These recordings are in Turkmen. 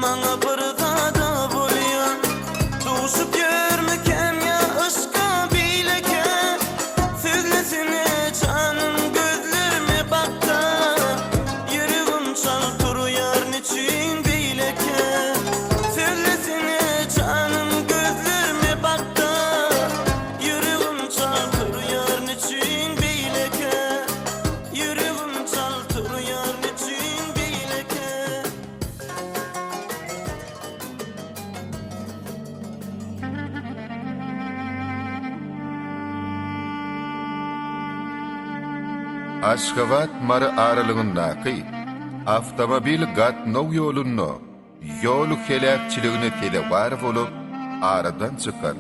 Maňa bir zada bolýa Duşup ýörmükäm ýa yşka beýlekä Sözlesene janym gözlerime bakda Ýüregim çal turýar niçin beýlekä Sözlesene janym gözlerime bakda Ýüregim çal turýar niçin beýlekä Ýüregim çal turýar niçin beýlekä. Aşgabat-Mary aralygyndaky awtomobil gatnaw ýolunda ýol heläkçiligine sezewar bolup aradan çykan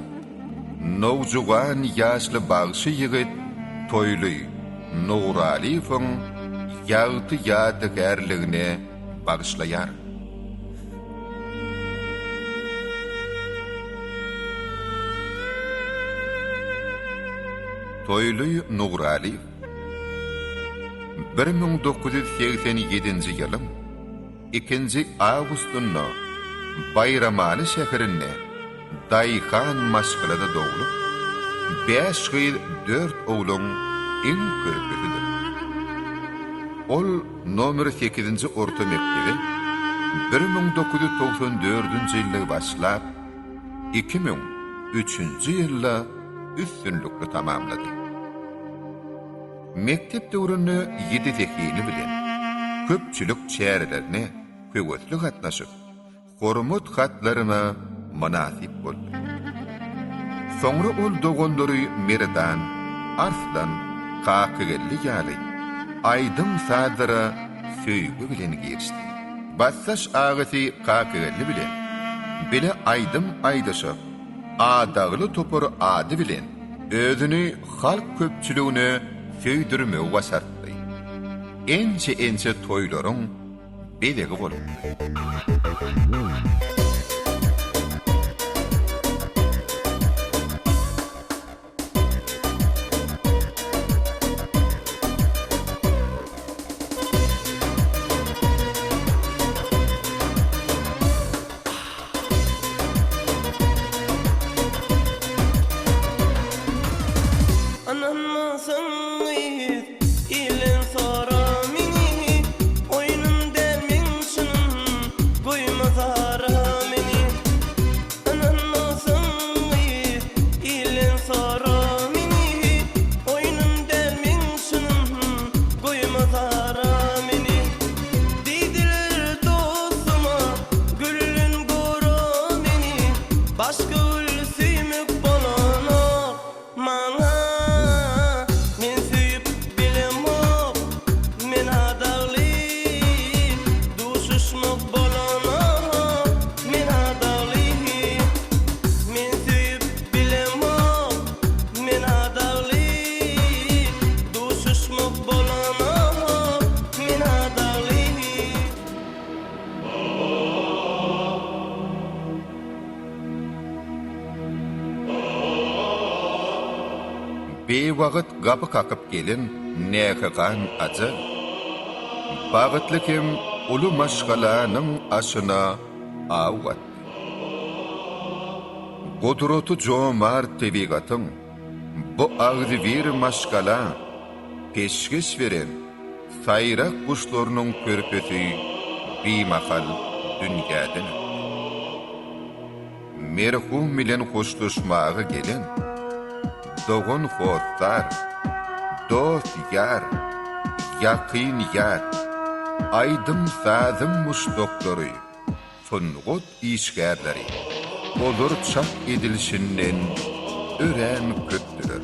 nowjuwan ýaşly bagşy ýigit Toýly Nuralyýewiň ýagty ýadygärligine bagyşlaýar. Toýly Nuralyýew 1987-nji ýylyň ikinji awgustynda Baýramaly şäherinde daýhan maşgalada doglup, bäş gyz, dört ogluň iň körpesidir. Ol nomer sekizinji orta mekdebe 1994-nji ýylda başlap, 2003-nji ýylda üstünlikli tamamlady. Mekdep döwründe ýiti zehini bilen köpçülik çärelerine höwesli gatnaşyp, Hormat hatlaryna mynasyp boldy. Soňra ol doganlary Merdan, Arslan, Kakageldi ýaly aýdym-sazlara söýgi bilen girişdi. Basdaş agasy Kakageldi bilen bile aýdym aýdyşyp, Adagly topary ady bilen özüni halk köpçüligine söýdürmegi başartdy. Ençe-ençe toýlaryň bezegi bolupdy. Ynanmasaň gyz, ilden sora meni, Oýnum däl meň çynym, goýma zara meni. Ynanmasaň gyz, ilden sora meni, Oýnum däl meň çynym, goýma zara meni. Diýdiler dostuma, Gülden gora meni, Başga gül söýmek bolanok. Maňa men söýüp bilemok men adagly duşuşmak bolanok men adagly men söýüp bilemok men adagly duşuşmak bolanok men adagly. Biwagt gapy kakyp gelen nägehan ajal, Bagtly hem uly maşgalanyň aşyna aw gatdy. Gudraty jomart tebigatyň bu agzybir maşgala peşgeş beren saýrak guşlarynyň körpesi bimahal dünýäden ötdi. Merhum bilen hoşlaşmaga gelen dogan-hossar, dost-ýar, ýakyn-ýat, aýdym-sazyň muşdaklary, sungat işgärleri, olar çak edilişinden örän köpdüler.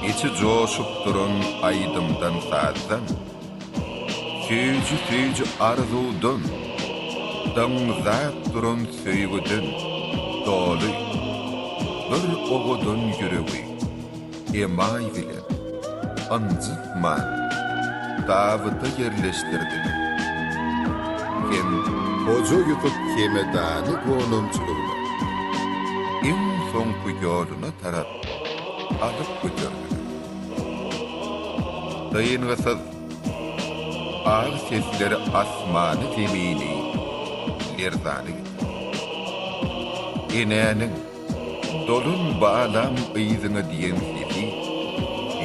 Içi joşup duran aýdymdan-sazdan, Süýji-süýji arzuwdan, Dyňzap duran söýgüden doly bir owadan ýüregi emaý bilen, ynjytman tabyta ýerleşdirdiler. Hem Hoja Ýusup Hemedany gonamçylygyna, iň soňky ýoluna tarap alyp göterdiler. Dyngysyz agy sesleri asmany-zemini. lerzana getirdi. Enäniň, Dolan balam yzyňa diýen sesi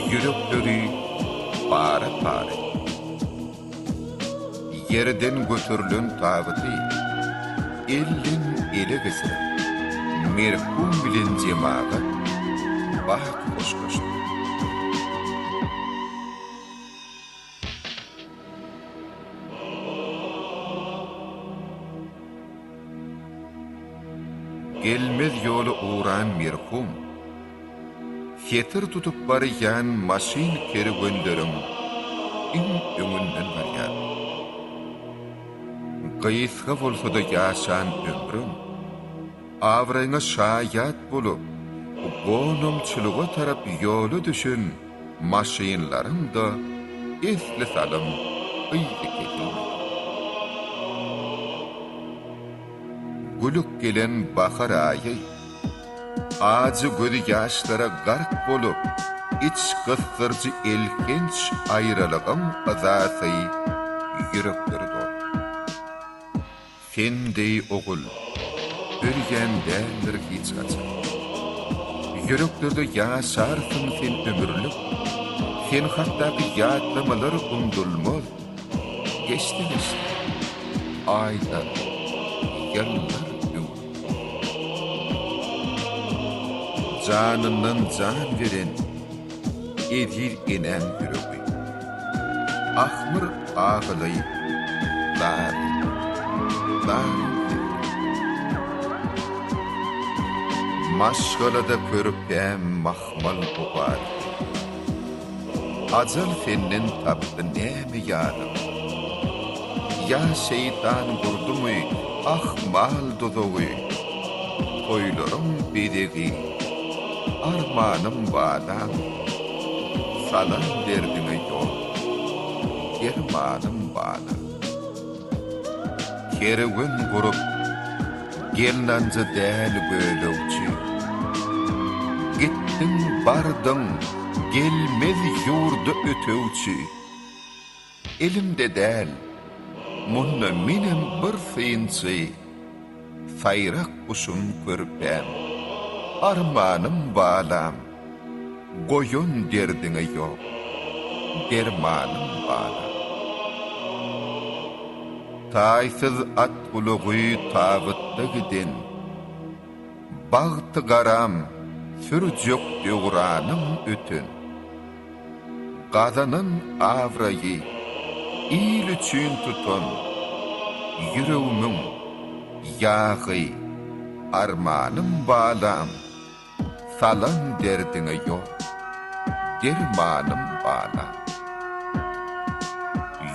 ýürekleri para-para etdi. Ýerden göterilen tabyty elden ele geçirip, merhum bilen jemagat bat hoşlaşdy. Gelmez ýola ugran merhum, setir tutup barýan maşyn kerwenleriň iň öňünden barýar. Gysga bolsa-da ýaşan ömrüň, abraýyňa şaýat bolup, gonamçylyga tarap ýola düşen maşynlaryň-da esli salym yzy kesilmedi. Gülüp gelen bahar aýy ajy gözi ýaşlara gark bolup, iç gysdyryjy elhenç aýralygyň yzasy ýürekleri doldy. Sen deý ogul, ölýän däldir hiç haçan. Ýüreklerde ýaşarsyň sen ömürlik, Sen hakdaky ýatlamalar undulmaz. Geçdi geçdi, aýlar, ýyllar öwrülip. Janyndan jan beren eziz enäň ýüregi. Ahmyr agyly zaryn, zaryn seslendi. Maşgalada körpäm mahmal bugardy. Ajal senden tapdy näme ýazyk? Ýa şeýtan gurdumy ah mal duzagy, Toýlaryň bezegi, armanym balam, Salan derdiňe ýok, dermanym balam. Kerwen gurup, gelnanja däl gölegçi. Gitdiň, bardyň, gelmez ýurda ötegçi. Elimde däl, munda menem bir synçy. Saýrak guşum körpäm, armanym balam, Goýan derdiňe ýok, dermanym balam. Taýsyz at gulagy tabytda giden, Bagty garam, sürjek döwranym öten. Gazanan abraýy il üçin tutan Ýüregimiň ýagy, armanym balam, Salan derdiňe ýok, dermanym balam.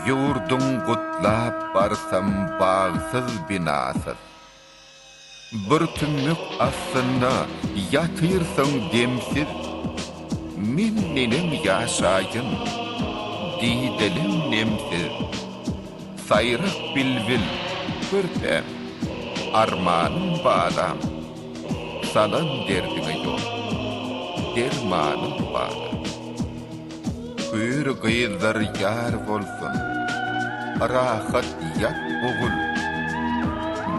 Ýurduň gutlap barsam bagsyz, binasyz. Bir tümmek astynda ýatyrsyň demsiz, Men neneň ýaşaýyn, didelem nemsiz. Saýrak bilbil, körpäm, armanym balam, Salan derdiňe ýok, dermanym balam. Hüýr gyzlar ýar bolsun, Rahat ýat ogul.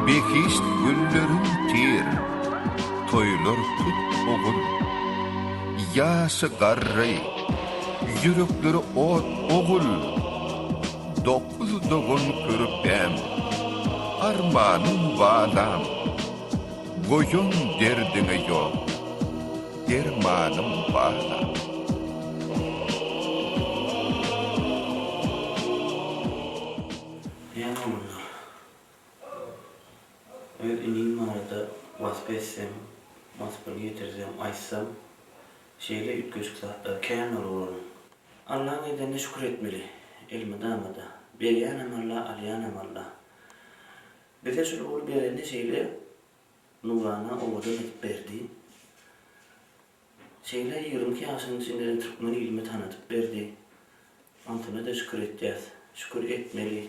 Behişt güllerin ter, Toýlar tut ogul. Ýaşy garry, ýürekleri ot ogul. Dokuz dogan körpäm, Armanym balam. Goýan derdiňe ýok, dermanym bar-a. Näme oglanlar? Öz inim barada wasp etsem, waspyny ýetirsem, aýtsam, şeýle üýtgeşik zatlar kän ol oglanyň. Allaň edenine şükür etmeli, elmydama-da. Berýänem Alla, alýanam Alla. Bize şul ogly berende şeýle nurana owadan edip berdi. Şeýle 22 ýaşynyň içinde-de türkmen ilime tanadyp berdi. Onsyna-da şükür etýäs. Şükür etmeli.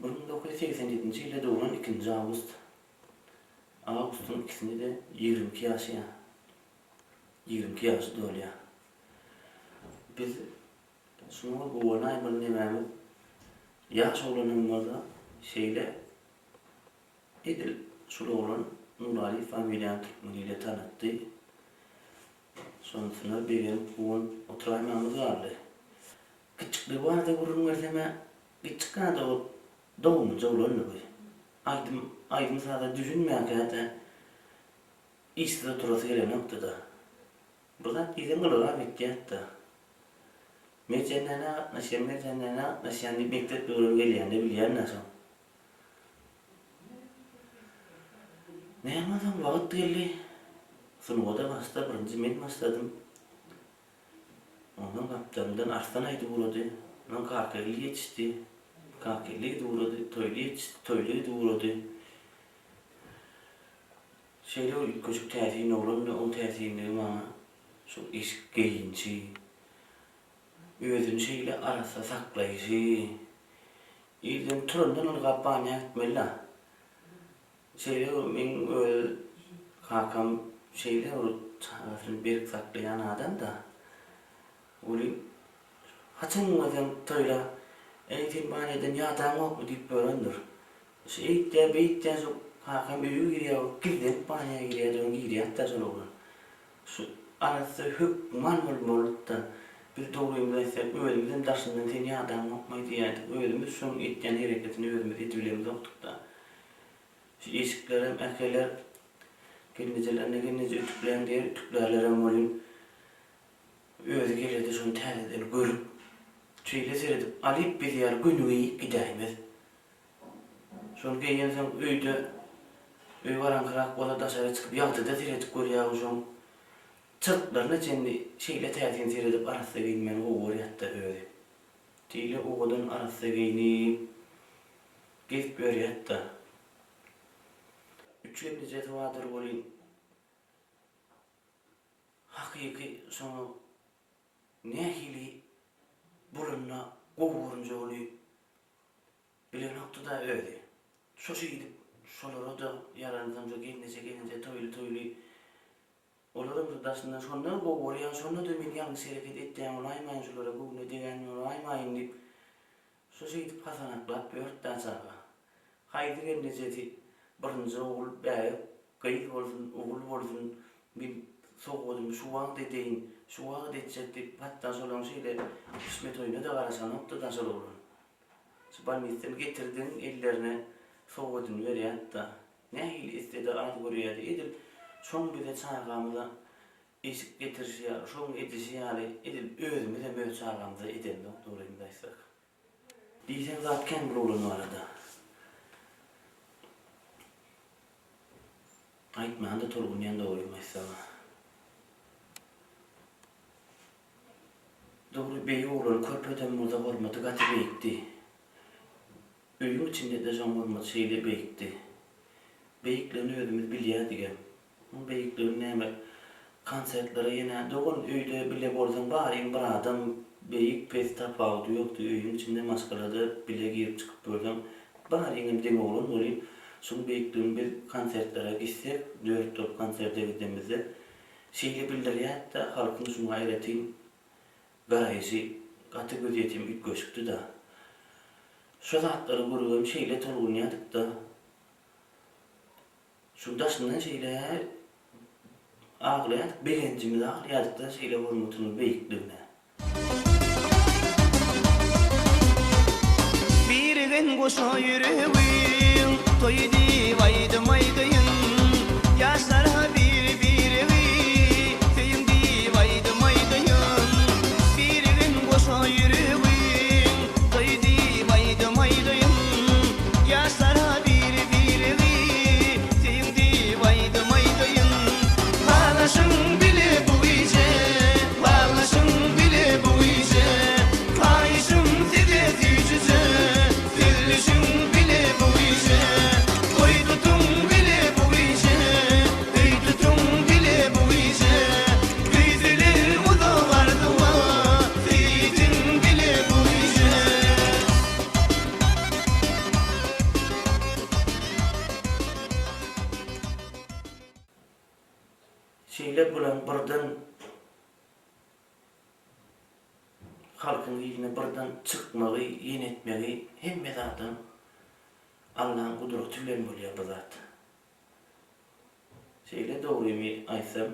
1987-nji ýylda doglan ikinji awgust. Awgustyň ikisinde-de 22 ýaşaýar. 22 ýaşy dolýar. Biz şuňa guwanaýmaly nemämiz ýaş oglanam bolsa şeýle. Edil şul oglan Nuralyýew familiýany türkmen ile tanatdy. Şonusuna begenip guwanyp oturaýmamyz galdy. Kiçikligi barada gürrüň bersem-ä, kiçjik zada ol dogumlyja oglandy bu. Aýdym, aýdym-saza düşünmänkä-de işsiz oturasy gelenokdy-da. Bir zat diýseň ylgap etýärdi-de. Merjen nänä gatnaşýan, Merjen nänä gatnaşýan diýip mekdep döwrem gelýände bilýän-dä şoň. Näme onsoň wagt geldi. Sungata başda birinji men başladym. Onsoň gapdalymdan Arslan aýdyp ugrady. Onsoň Kakageldi ýetişdi. Kakageldi gidip ugrady. Toýly ýetişdi. Toýly gidip ugrady. Şeýle bir üýtgeşik täsin oglandy. Oň täsinligi maňa şu eşik geýinişi, özüni şeýle arassa saklaýşy. Irden turandan ylgap banýa gitmeli-dä. Şeýle bir meň öz kakam şeýle bir çagasyny berk saklaýan adam-da. Welin, haçan görseň toýla, Eý, sen banýadan ýadaňokmy diýip ýörendir. Şeýtýär, beýtýär, şo kakam öýe girýär, gizlenip banýa girýär, öň girýärdi-dä şol oglan. Şu arassa hökman bolmalydy-da. Biz dogrymyzy aýtsak, özümizem daşyndan sen ýadaňokmaý diýýärdik. Özümiz şoň etýän hereketini özümiz edibilemzokdyk-da. Şu eşiklerem äkeler, gelnejelerine gelneje ütükläň diýer, ütüklärlerem welin, özi gelede şony täzeden görüp, şeýle seredip alyp biz ýaly göni geýip gidäýmez. Şony geýensoň öýde, öý garaňkyrak bolsa daşary çykyp ýagtyda seredip görýär şoň çyrtlaryna çenli şeýle täsin seredip arassa geýinmäni gowy görýärdi-de özi. Şeýle owadan arassa geýnip gezip ýörýärdi-de. Üç gelnejesi bardyr welin hakyky şoňa nähili bolanda gowy görünjegini Bilenokdy-da özi. Şo şeýdip, şolara-da ýaransoň şo gelneje gelneje toýly-toýly olaram şo daşyndan şondan gowy görýän, şonda-da men ýalňyş hereket etýän bolaýmaýyn, şulara göwnüne degän bolaýmaýyn diýip, şo şeýdip hasanaklap ýörtd-ä çaga. Haýsy gelnejesi birinji ogul bäbek gyz bolsun, ogul bolsun, men sowgadymy şu wagt edeýin, şu wagt etjek diýip, hatda şolaň şeýle pişme toýuna-da garaşanokdy-da şol oglan. Şu bolnisden getirdiň ellerine sowgadyny berýätda. Nähili etsede az görýädi edil şoň bize çagamyza eşik getirişi ýaly şoň edişi ýaly edil özümizem öz çagamyza edemzok dogrymyzy aýtsak. Diýseň zat kän bul oglan barada. Aýtmanda tolgunýan dogrymy aýtsam. Dogry, beýik oglan körpedem bolsa hormaty gaty beýikdi. Öýüň içinde-de şoň hormaty şeýle beýikdi. Beýikligini özümiz bilýärdigem. Oň beýikligini näme, konsertlere ýene dogan öýde bile bolsaň baryň bir adam, beýik pes tapawudy ýokdy, öýüň içinde maşgalada bile girip çykyp görseň baryňam deň oglan welin, şoň beýikligini biz konsertlere gitsek, dört bolup konserte gidenimizde Şeýle bildirýärdi-de, halkyň şuňa aýratyn garaýşy gaty gözýetim üýtgeşikdi-de. Şo zatlary görübem şeýle tolgunýardyk-da. Şuň daşyndan şeýle aglaýardyk, begenjimize aglaýardyk-da şeýle hormatynyň beýikligine. Birigen goşa ýüregiň, Toý diýip aýdym aýdaýyn. Ýaşlara bir-biregi, Söýüň diýip aýdym aýdaýyn. Birigen goşa ýüregiň, Toý diýip aýdym aýdaýyn. Ýaşlara bir-biregi, Söýüň diýip aýdym aýdaýyn. Baglaşyň bile bu gije, Baglaşyň bile bu gije, Haýyşym size süýjüje, Sözleşiň bile bu gije. Toý tutuň bile bu gije, Öý tutuň bile bu gije, Küýselen uzak arzuwa, Seýdiň bile bu gije. Şeýle bulan birden halkyň iline birden çykmagy, ýene etmegi hemme zadam. Allaň gudraty bilen bolýar bu zat. Şeýle dogrymy aýtsam,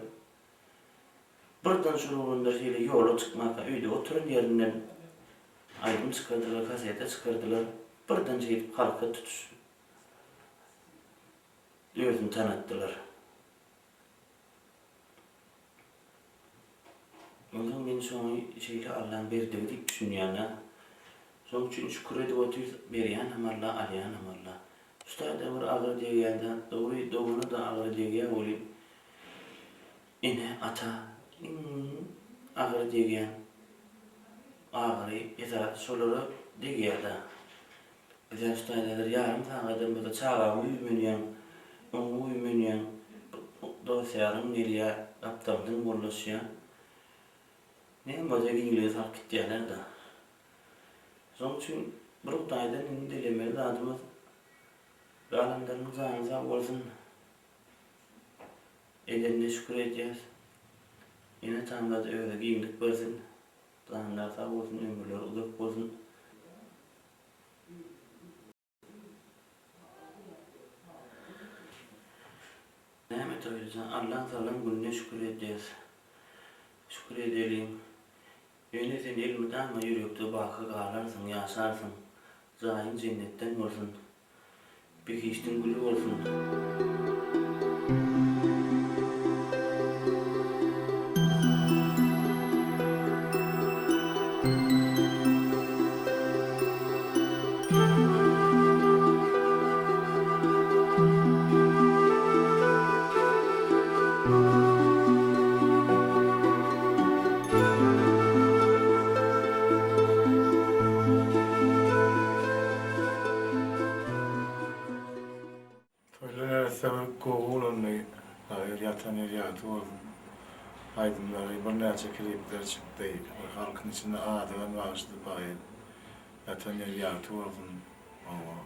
birden şol oglanlar şeýle ýola çykmaka öýde oturan ýerinden aýdym çykardylar, kaseta çykardylar. Birden şeýdip halka tutuş özüni tanatdylar. Onsoň men şoňy şeýle Allaň berdigi diýip düşünýän-ä. Şoň üçin şükür edip otyrys, berýänem Alla, alýanam Alla. Şu taýda bir agyry degýän zat, dogry, dogana-da agyry degýär welin, ene, ata iň agyry degýän agyry esasy şolara degýär-dä. Bizä şu taýda häzir ýarym sagadam bolsa çagaňa güýmenýäň, oňa güýmenýäň, dost-ýaryň gelýär, gapdaldan gollaşýaň. Näme bolsa giňlige salyp gitýärler-dä. Şonuň üçin bir Hudaýdan indi dilemeli zadymyz galanlarynyň jany sag bolsun. Edenine şükür edýäs. Ene-atamyza-da özi giňlik bersin. Janlary sag bolsun, ömürleri uzak bolsun. Näme Toýlyjan Allaň salan gününe şükür edýäs. Şükür edeliň. Ýöne sen elmydama ýürekde baky galarsyň, ýaşarsyň. Jaýyň jennetden bolsun. Behişdiň güli bolsun. Toýly neresse bir gowy bolandy Daýyr ýatan ýeri ýagty bolsun aýdymlary birnäçe klipleri çykdy bir halkyň içinde adygan bagşydy paýyr ýatan ýeri ýagty bolsun hawa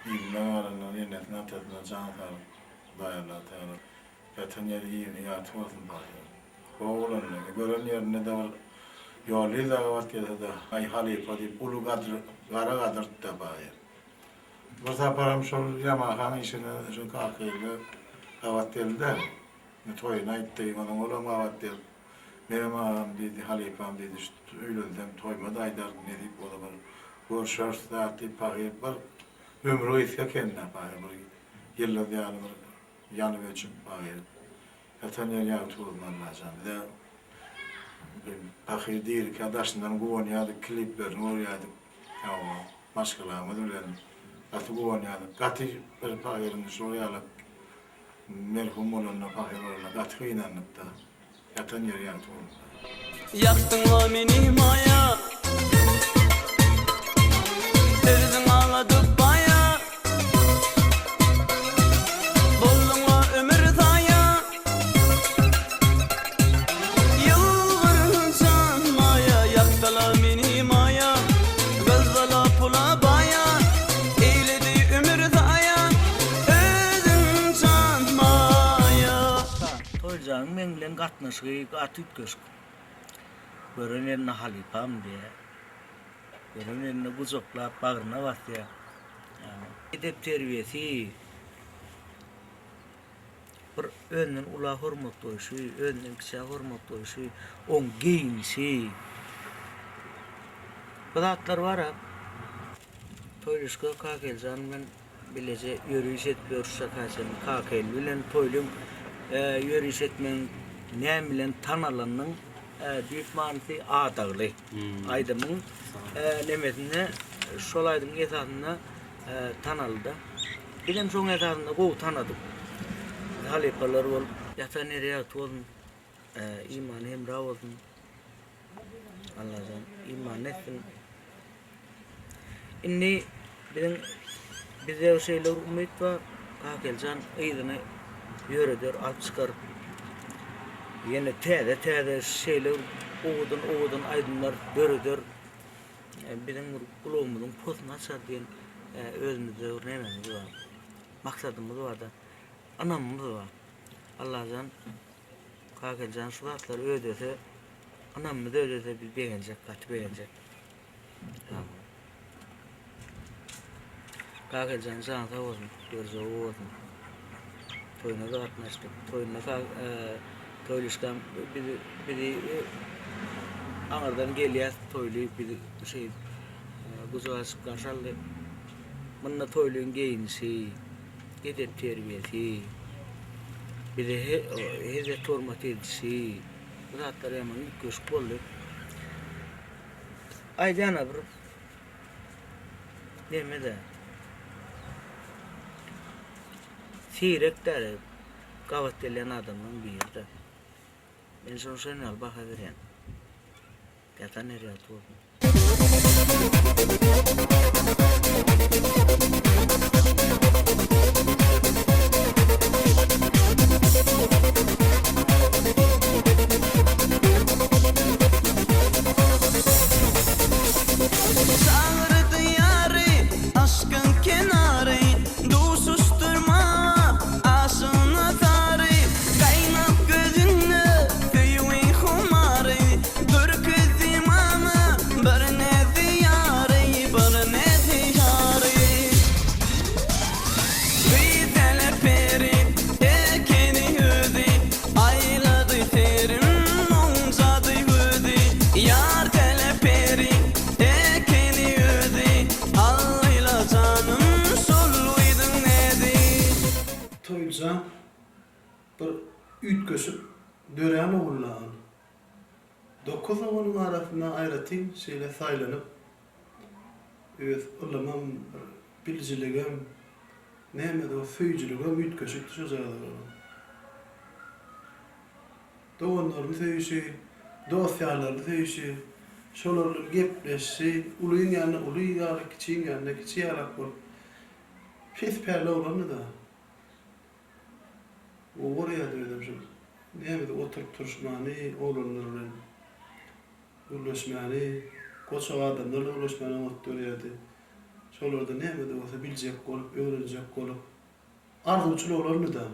yzynda galanlaryň enesine atasyna jan saglyk Hudaý Alla Tagala ýatan ýeri ýagty bolsun paýyr gowy bolandy gören ýerinde-de bir ýolly-yzda gabat gelse-de aý halypa diýip uly gadyr gara gadyrtda paýyr. Bir saparam şol Ýamahaň işine şu Kakyýewe gabat geldi-de, toýuny aýtdy. Onuň olam gabat gelip, Menem agam diýdi, halypam diýdi, şu öýlensem toýuma-da aýdaryn, nesip bolsa bir görşeris zat diýip, pahyr bir ömri gysga eken-dä, pahyr bir ýyldyz ýaly bir ýanyp-öçüp, pahyr ýatan ýeri ýagty bolsun Allajan. Bize pahyr dirikä daşyndan guwanýardyk, kliplerini görýärdik. Hawa. Maşgalamyz bilen gaty guwanýardyk. Gaty bir pahyryň şol ýaly merhum bolanyna, pahyr bolanyna gaty gynandyk-da. Ýatan ýeri ýagty bolsun. Ýakdyň-la meni maýa. Serdiň agladyp baýa. Bolduň-la ömür zaýa. Ýylgyryn jan maýa, Ýakdyla meni maýa, Gyzdyla pula baýa, Eýledi ömür zaýa, Özüň jan maýa. Toýjanyň meň bilen gatnaşygy gaty üýtgeşik. Gören ýerinde halypam diýýär. Gören ýerinde gujaklap bagryna basýar. Edep-terbiýesi, Bir özünden ula hormat goýşy, özünden kiçä hormat goýşy, oň geýnişi. Bu zatlar bar-a. Toýlyşka Kakeljan bilen bileje ýöriş edip ýörüs şaka çenli. Kakel bilen Toýlyň ýöriş etmegiň näme bilen tanalanynyň düýp manysy adagly. Aýdymyň nemesinde şol aýdymyň esasynda tanalyda. Bizem şoň esasynda gowy tanadyk. Biz halypalar bolup. Ýatan ýeri ýagty bolsun. Imany hemra bolsun. Allajan imanly etsin. Indi biziň bizde şeýle bir umyt bar. Kakeljan yzyny ýöreder, alyp çykar. Ýene täze-täze şeýle owadan owadan aýdymlar döreder. Biziň bir gulagymyzyň posuny açar diýen özümizde bir nämemiz bar. Maksadymyz bar-da. Ynamymyz bar. Allajan Kakeljan şu zatlary ödese, ynamymyzy ödese biz begenjek, gaty begenjek. Kakeljan jany sag bolsun, görjegi bolsun. Toýuna-da gatnaşdyk. Toýunda sag Toýlyşkam bizi bizi aňyrdan gelýäs Toýly bizi şeýdip gujak açyp garşy aldy. Munda Toýlyň geýnişi, edep-terbiýesi, bize hezzet-hormat edişi bu zatlar ýaman üýtgeşik boldy. Aýdýan-a bir neme-de seýrek däl gabat gelýän adamlaryň biri-de. Men şoňa şon ýaly baha berýän. Ýatan ýeri ýagty bolsun. Çagyrdy ýary, aşkyň kenary, Duşuşdyrma aşygyna sary, Gaýnap gözünde söýgi humary, Görkezdi maňa bir näzi ýary, Bir näzi ýary. Gyz peri ekeni özi, Aýlady serim monjady gözi, Ýar täle peri ekeni özi, Allyla janym şol gyzyň näzi. Toýlyjan bir üýtgeşik dörän ogullaň. Dokuz ogluň arasynda aýratyn şeýle saýlanyp, öz ylymam, bir bilijiligem, näme-de bolsa söýüjiligem üýtgeşikdi şojagaz ogluň. Doganlaryny söýüşi, dost-ýarlaryny söýüşi, şolar bilen gepleşişi, ulyň ýanynda uly ýaly, kiçiň ýanynda kiçi ýalak bolup, pes-päli oglandy-da. Gowy görýärdi özem şu nämede oturyp-turuşmany, oglanlar bilen gürleşmäni, goçak adamlar bilen gürleşmäni oňat görýärdi. Şolardan näme-de bolsa biljek bolup, öwrenjek bolup, arzuwçyl oglandy-da.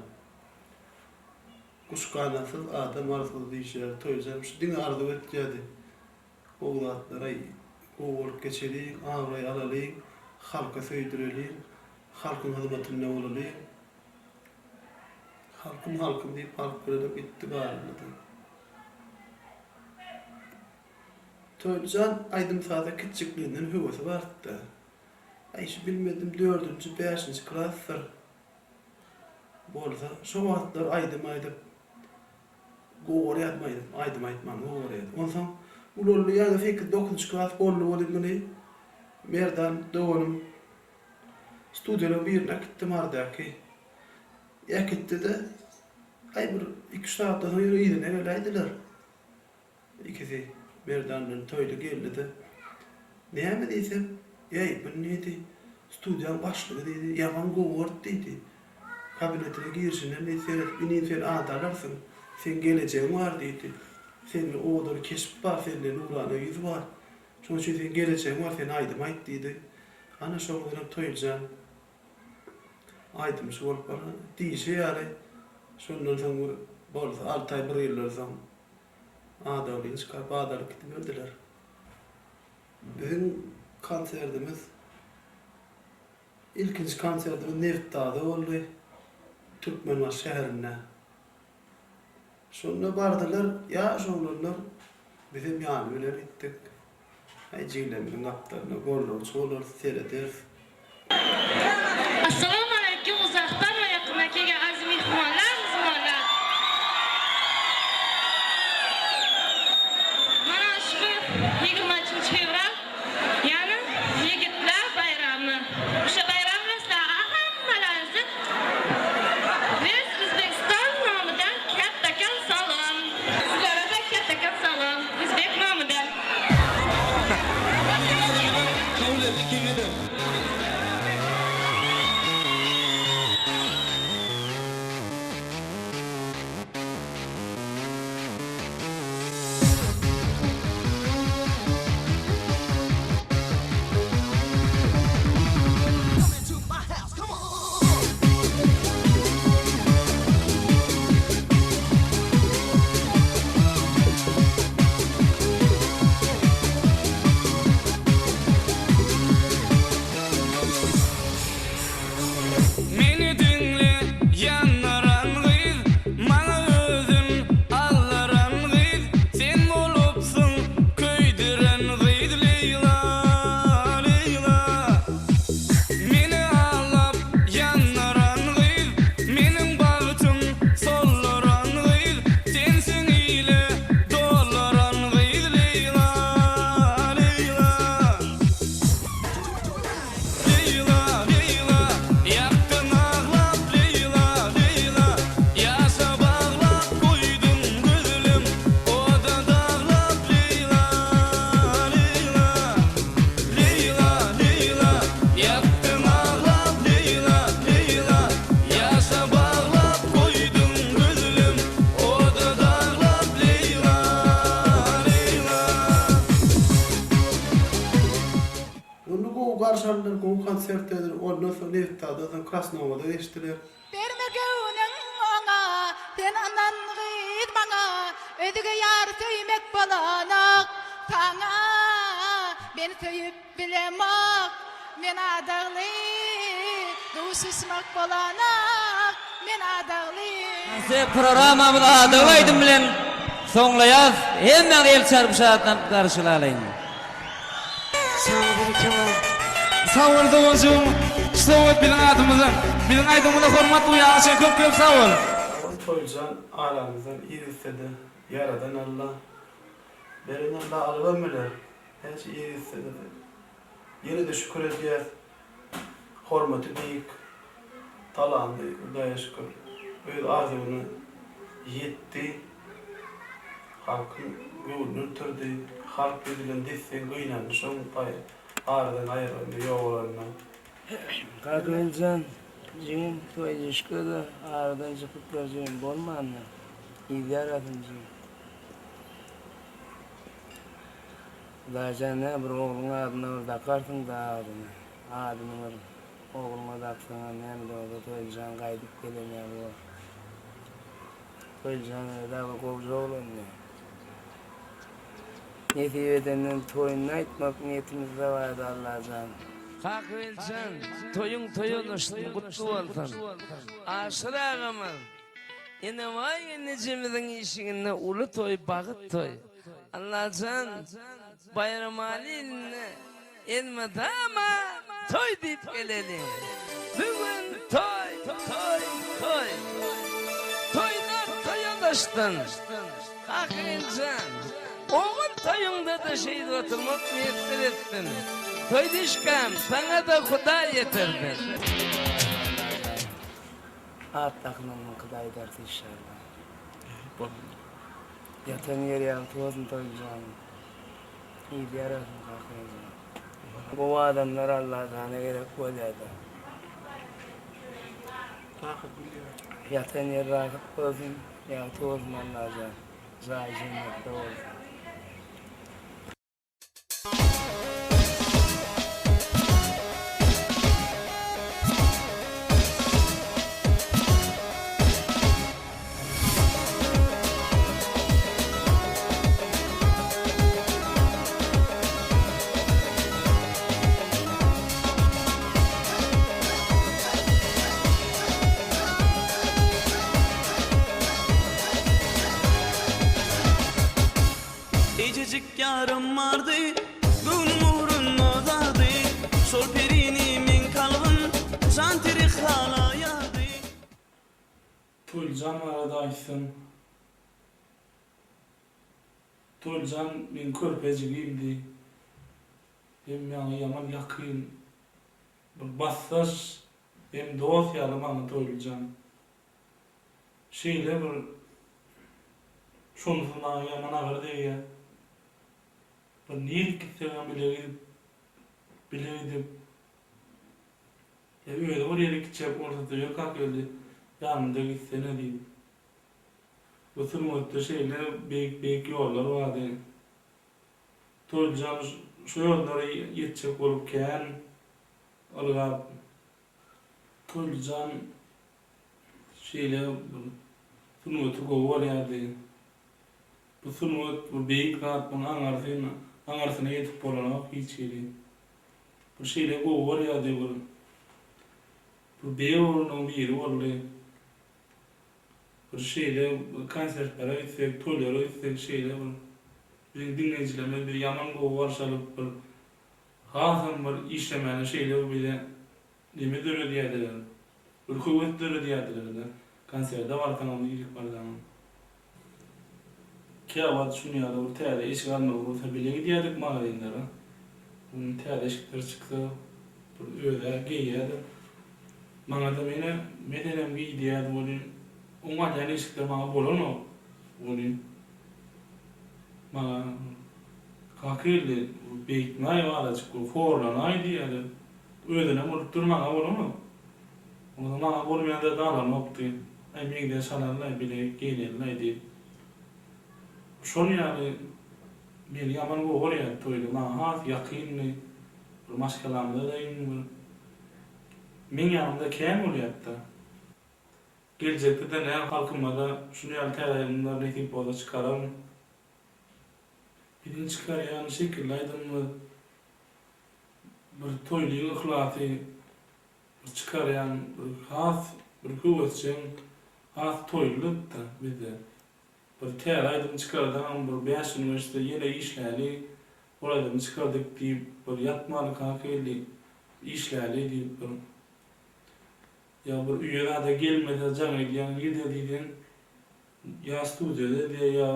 Guş ganatsyz, adam arzuwsyz diýşi ýaly, Toýjan şu diňe arzuw etýärdi. Gowy zatlara gowy bolup geçeliň, abraý alalyň, halka söýdüreliň, halkyň hyzmatynda bolalyň. Halkym halkym diýip halk bilenem gitdi galyndy. Toýlyjan aýdym-saza kiçjikliginden höwesi bardy-da. Aý şu bilmedim dördünji, bäşinji klasdyr. Bolsa şo wagtlar aýdym aýdyp gowy görýärdim aýdym, aýdym aýtmany gowy görýärdim. Onsoň ulaldy ýaňy sekiz-dokuzynjy klas boldy welin muny Merdan doganym Studiýalaryň birine äkitdi Marydaky. Äkitdi-de, aý bir iki-üç sagatdan soň ýene yzyna geläýdiler. Ikisi Merdan bilen Toýly geldi-de, Näme diýsem, Eý, bu diýdi, studiýaň başlygy diýdi, ýaman gowy gördi diýdi. Kabinetine girişinden diýdi, seredip, inim sen at alarsyň, seň gelejegiň bar diýdi. Sende owadan keşp bar, sende nurana ýüz bar. Şonuň üçin seň gelejegiň bar, sen aýdym aýt diýdi. Ana şoň bilenem Toýlyjan aýdymçy bolup ana diýşi ýaly şondan soň bir bolsa alty aý bir ýyldan soň adaglyny çykaryp adalyp gidiberdiler. Biziň konserdimiz ilkinji konserdimiz Nebitdagda boldy Türkmenbaşy şäherinde. Şonda bardylar ýaş oglanlar bizem ýany bilen gitdik. Aý jiglerimiziň gapdalynda gollagçy bolarys, serederis. Assalamu aleýkum uzakdan we ýakyndan kelgen aziz myhmanlar, myzmanlar. Mana ushbu 23 fewral, ýani ýigitler baýramy. Uşa baýram bilen sizlerge hammalaryňyzy biz Uzbekistan nomydan kattakon salom. Sizlere-de kattakon salom uzbek nomydan. Kabul etdi, kim eder? Meni diňle ýandyran gyz Maňa özün aldyran gyz Sen bolupsyň köýdüren gyz Leýla, Leýla. Meni aldap ýandyran gyz Meniň bagtym solduran gyz Sensiň ile dolduran gyz Leýla, Leýla. Leýla, Leýla, ýakdyň aglap Leýla, Leýla, ýaşa baglap goýduň gözelim, oda daglap Leýla, Leýla, Leýla, Leýla, ýakdyň aglap Leýla, Leýla, ýaşa baglap goýduň gözelim, oda daglap Leýla, Leýla. Onda gowy garşy aldylar, gowy konsert berdiler. Ondan soň Nebitdagdan soň Krasnowada geçdiler. Berme göwnüň oňa, sen ynan gyz maňa, Özge ýar söýmek bolanok saňa. Men söýüp bilemok, men adagly, Duşuşmak bolanok, men adagly. Konsert programmamyzy adagly aýdym bilen soňlaýas. Hemmäňizi el çarpyp şatlanyp garşylalyň. Sag bol doganjygym şu sowgat biziň adymyzdan biziň aýdymyza hormat goýýanyň üçin köp köp sag bol. Ol Toýjan aramyzdan ir gitsede Ýaradan Alla, beren Alla alybam biler, näçe ir gitsede ýene-de şükür edýäs, hormaty beýik, talandy Hudaýa şükür öz arzuwyna ýetdi, halkyň göwnünden turdy, halk ýüzülen desseň gynandy şoň aradan aýrylanda ýogalanda. Kakyljan jigim toýjuşkada aradan çykypdyr jigim bolmandyr yz ýarasyn jigim. Hudaýjan nä bir ogluň adyna bir dakarsyň da adyny adyny bir ogluňa daksaňam näme-de bolsa Toýlyjan gaýdyp gelen ýaly bor. Toýlyjan özi-ä bir gowja oglandy. Nesip edenden toýuny aýtmak niýetimizde bardy Allajan. Kakabeljan toýuň toýa ulaşsyn gutly bolsun. Aşyr agamyz Enebaý gelnejemiziň işiginde uly toý bagyt toý. Allajan Baýramaly ilinde elmydama toý diýip geleliň. Bu gün toý, toý, toý. Toýlar toýa daşdan. Kakyljan, ogul toýuňda-da şeýdip oturmak miýesser etsin. Toý dişkäm, saňa-da Hudaý ýetirsin. At dakynanyňkyda aýdarys inşallah. Ýatan ýeri ýagty bolsun Toýlyjanyň. Yzy ýarasyn kakajan. Gowy adamlar Allatana gerek bolýada. Ýatan ýeri rahat bolsun, ýagty bolsun Allajan. Jaýy jennetde bolsun. Eýjejik ýarym bardy, göwnüm ugrunda zardy, Şol perini meň kalbym jan teri halaýardy. Toýlyjan barada aýtsam. Toýlyjan meň körpe jigimdi. Hem maňa ýaman ýakyn bir basdaş hem dost ýaly maňa Toýlyjan. Şeýle bir şonsuz maňa ýaman agyr degýär. Bir nirk gitsegem bile gidip, bile gidip, ýa özi bir ýere gitjek bolsa-da ýör Kakgeldi, ýanymda gitsene diýip. Bu sungatda şeýle beýik-beýik ýollar bardy. Toýlyjan şo ýollara ýetjek bolup kän ylgap, Toýlyjan Şeýle bir sungaty gowy bolýardy. Bu sungat bu beýik zat muň aňarsy aňarsyna ýetip bolanok hiç hili. Bir şeýle gowy bolýardy bir. Bir beýik oglanlaryň biri boldy. Bir şeýle konsertlere gitsek, toýlara gitsek şeýle bir biziň diňleýjilerimiz bizi ýaman gowy garşy alyp bir hasam bir işlemäne şeýle bir bize neme döredýärdiler. Bir höwes döredýärdiler-de. Konserte barsaňam, nirik barsaňam. Käwagt şuny ýaly bir täze eşik almaly bolsa bile gidýärdik magazinlere. Onuň täze eşikleri çyksa bir öz-ä geýýärdi. Maňa-da mene meselem geý diýýärdi welin, oň alýan eşikleri maňa bolanok welin, maňa Kaka geldi, beýtmäý azajyk bir horlanaý diýýärdi. Özüne bolup dur maňa bolanok. Onsoň maňa bolmaýan zat alanokdy. Aý meňzeş alalylaý bile geýnelilaý diýip. Şol ýaly meni ýaman gowy görýärdi Toýly. Maňa has ýakyndy. Bir maşgalamyza-da iň bir meň ýanymda kän bolýardy-da. Geljekde-de nä halkymyza şuny ýaly täze aýdymlar nesip bolsa çykararyn. Biziň çykarýan şekilli aýdymymyz bir Toýlyň yhlasy bir çykarýan bir has bir höwesjeň has toýlulykda bizde. Bir täze aýdym çykarsaňam bir bäş gün geçse ýene işläli ol aýdymy çykardyk diýip bir ýatmaly kaka geldi işläli diýip bir ýa bir öýe zada gelmese jaň edýäň nirde diýseň ýa studiýada diýýär ýa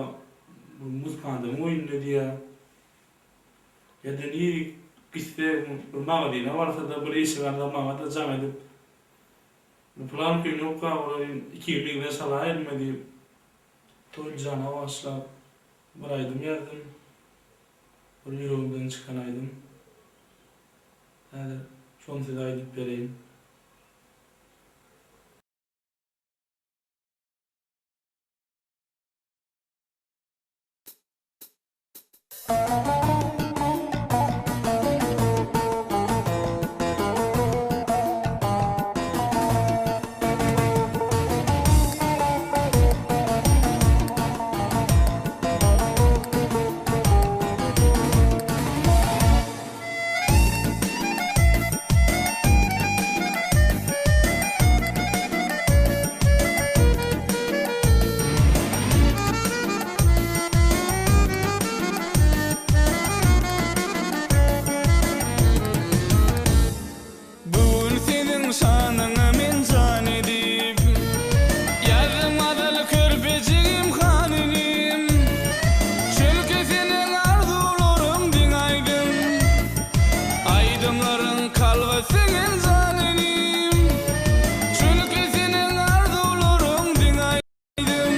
bir muzykantymyň öýünde diýýär. Ýa-da nirik gitse, bir magazyna barsa-da, bir eşik alsa maňa-da jaň edip, Bu pylan köýnek-ä bolaýyn, ikiňi meňzeş alaýynmy diýip, Toýly jana bagyşlap bir aýdym ýazdym. Bir ýüregimden çykan aýdym. Häzir şony size aýdyp bereýin. Bu gün seniň şanyňa men jan edip, Ýazdym gazal körpejigim han inim. Çünki seniň arzuwlaryň diň aýdym, Aýdymlaryň kalba siňen jan inim. Çünki seniň arzuwlaryň diň aýdym,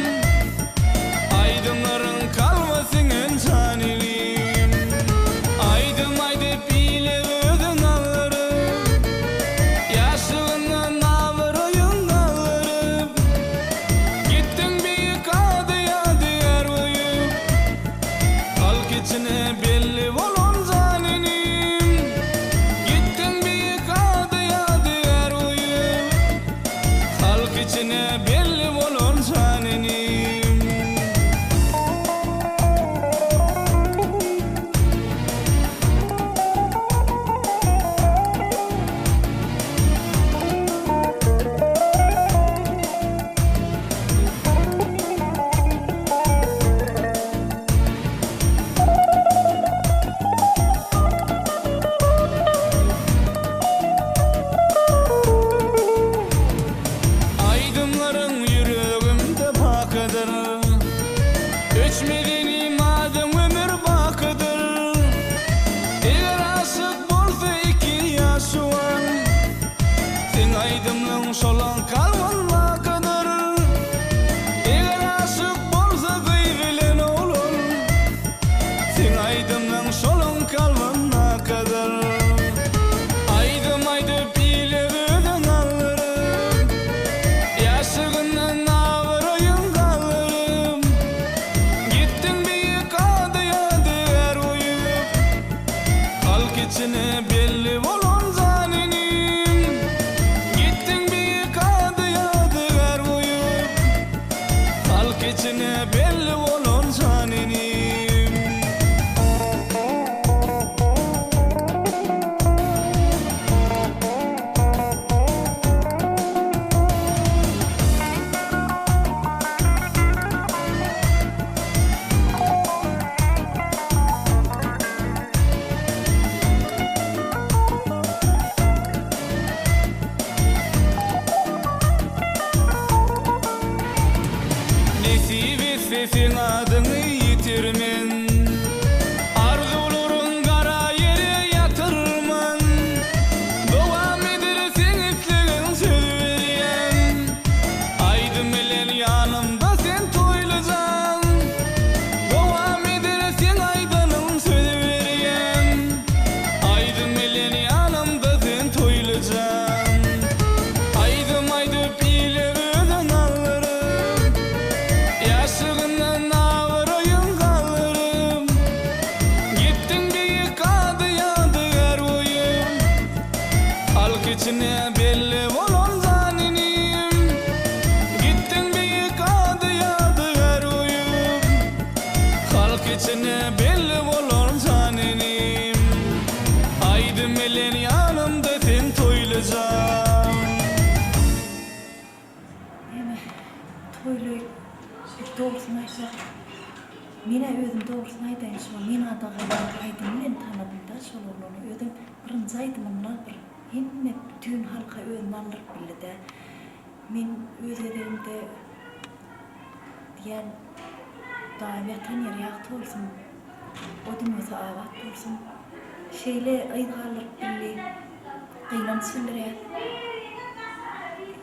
Aýdymlaryň kalba siňen jan inim. Aýdym aýdyp ile özüň aldyryp, Ýaşlygyňdan abraýyň galdyryp, Gitdiň beýik ady ýadygär goýup, Halk içine belli bolan jan inim. Gitdiň beýik ady ýadygär goýup, Halk içine belli bolan jan inim. Aýdymlaryň. adyňy ýitirmen. Arzuwlaryň gara ýere ýatyrman. Dowam eder seň islegiň söz berýän. Aýdym bilen ýanymda sen toýlajaň. Dowam eder seň aýdanyň söz berýän. Aýdym bilen ýanymda sen toýlajaň. Aýdym aýdyp ile özün aldyryp. Ýaşlygyndan abraýyň galdyryp. Gitdiň beýik ady ýadygär goýup. Halk içine belli bolan jan inim. Gitdiň beýik ady ýadygär goýup. Halk içine belli bolan jan inim. Aýdym bilen ýanymda sen toýlajaň. Ýöne Toýly dogrusyny aýtsak, men-ä özüm dogrusyny aýdaýyn, şol Men adagalaň aýdymy bilen tanadym-da şol oglany. Özem birinji aýdymynda bir hemme bütin halka özüni aldyryp bildi-dä. Men öz gezegimde diýýän, Hudaýym ýatan ýeri ýagty bolsun, o dünýesi abat bolsun. Şeýle yz galdyryp bildi. Gynanç bildirýäs.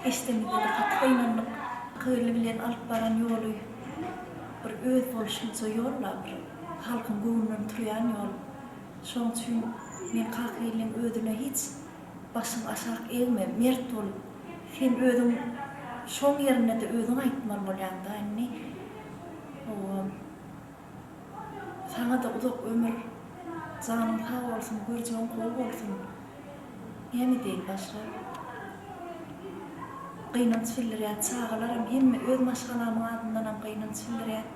Eşdenimizde-de gaty gynandyk. Köli bilen alyp baran ýoly bir özboluşlyja ýol-la, bir halkyň göwnünden turýan ýol. Şoň üçin men Kakgeldiň özüne hiç başyňy aşak egme, mert bol, sen özüň şoň ýerinde-de özüň aýtmaly bolýaň-da indi. Hawa. Saňa-da uzak ömür, janyň sag bolsun, görjegiň gowy bolsun. Näme diýeýin başga? Gynanç bildirýän, çagalaram hemme öz maşgalamyň adyndanam gynanç bildirýän.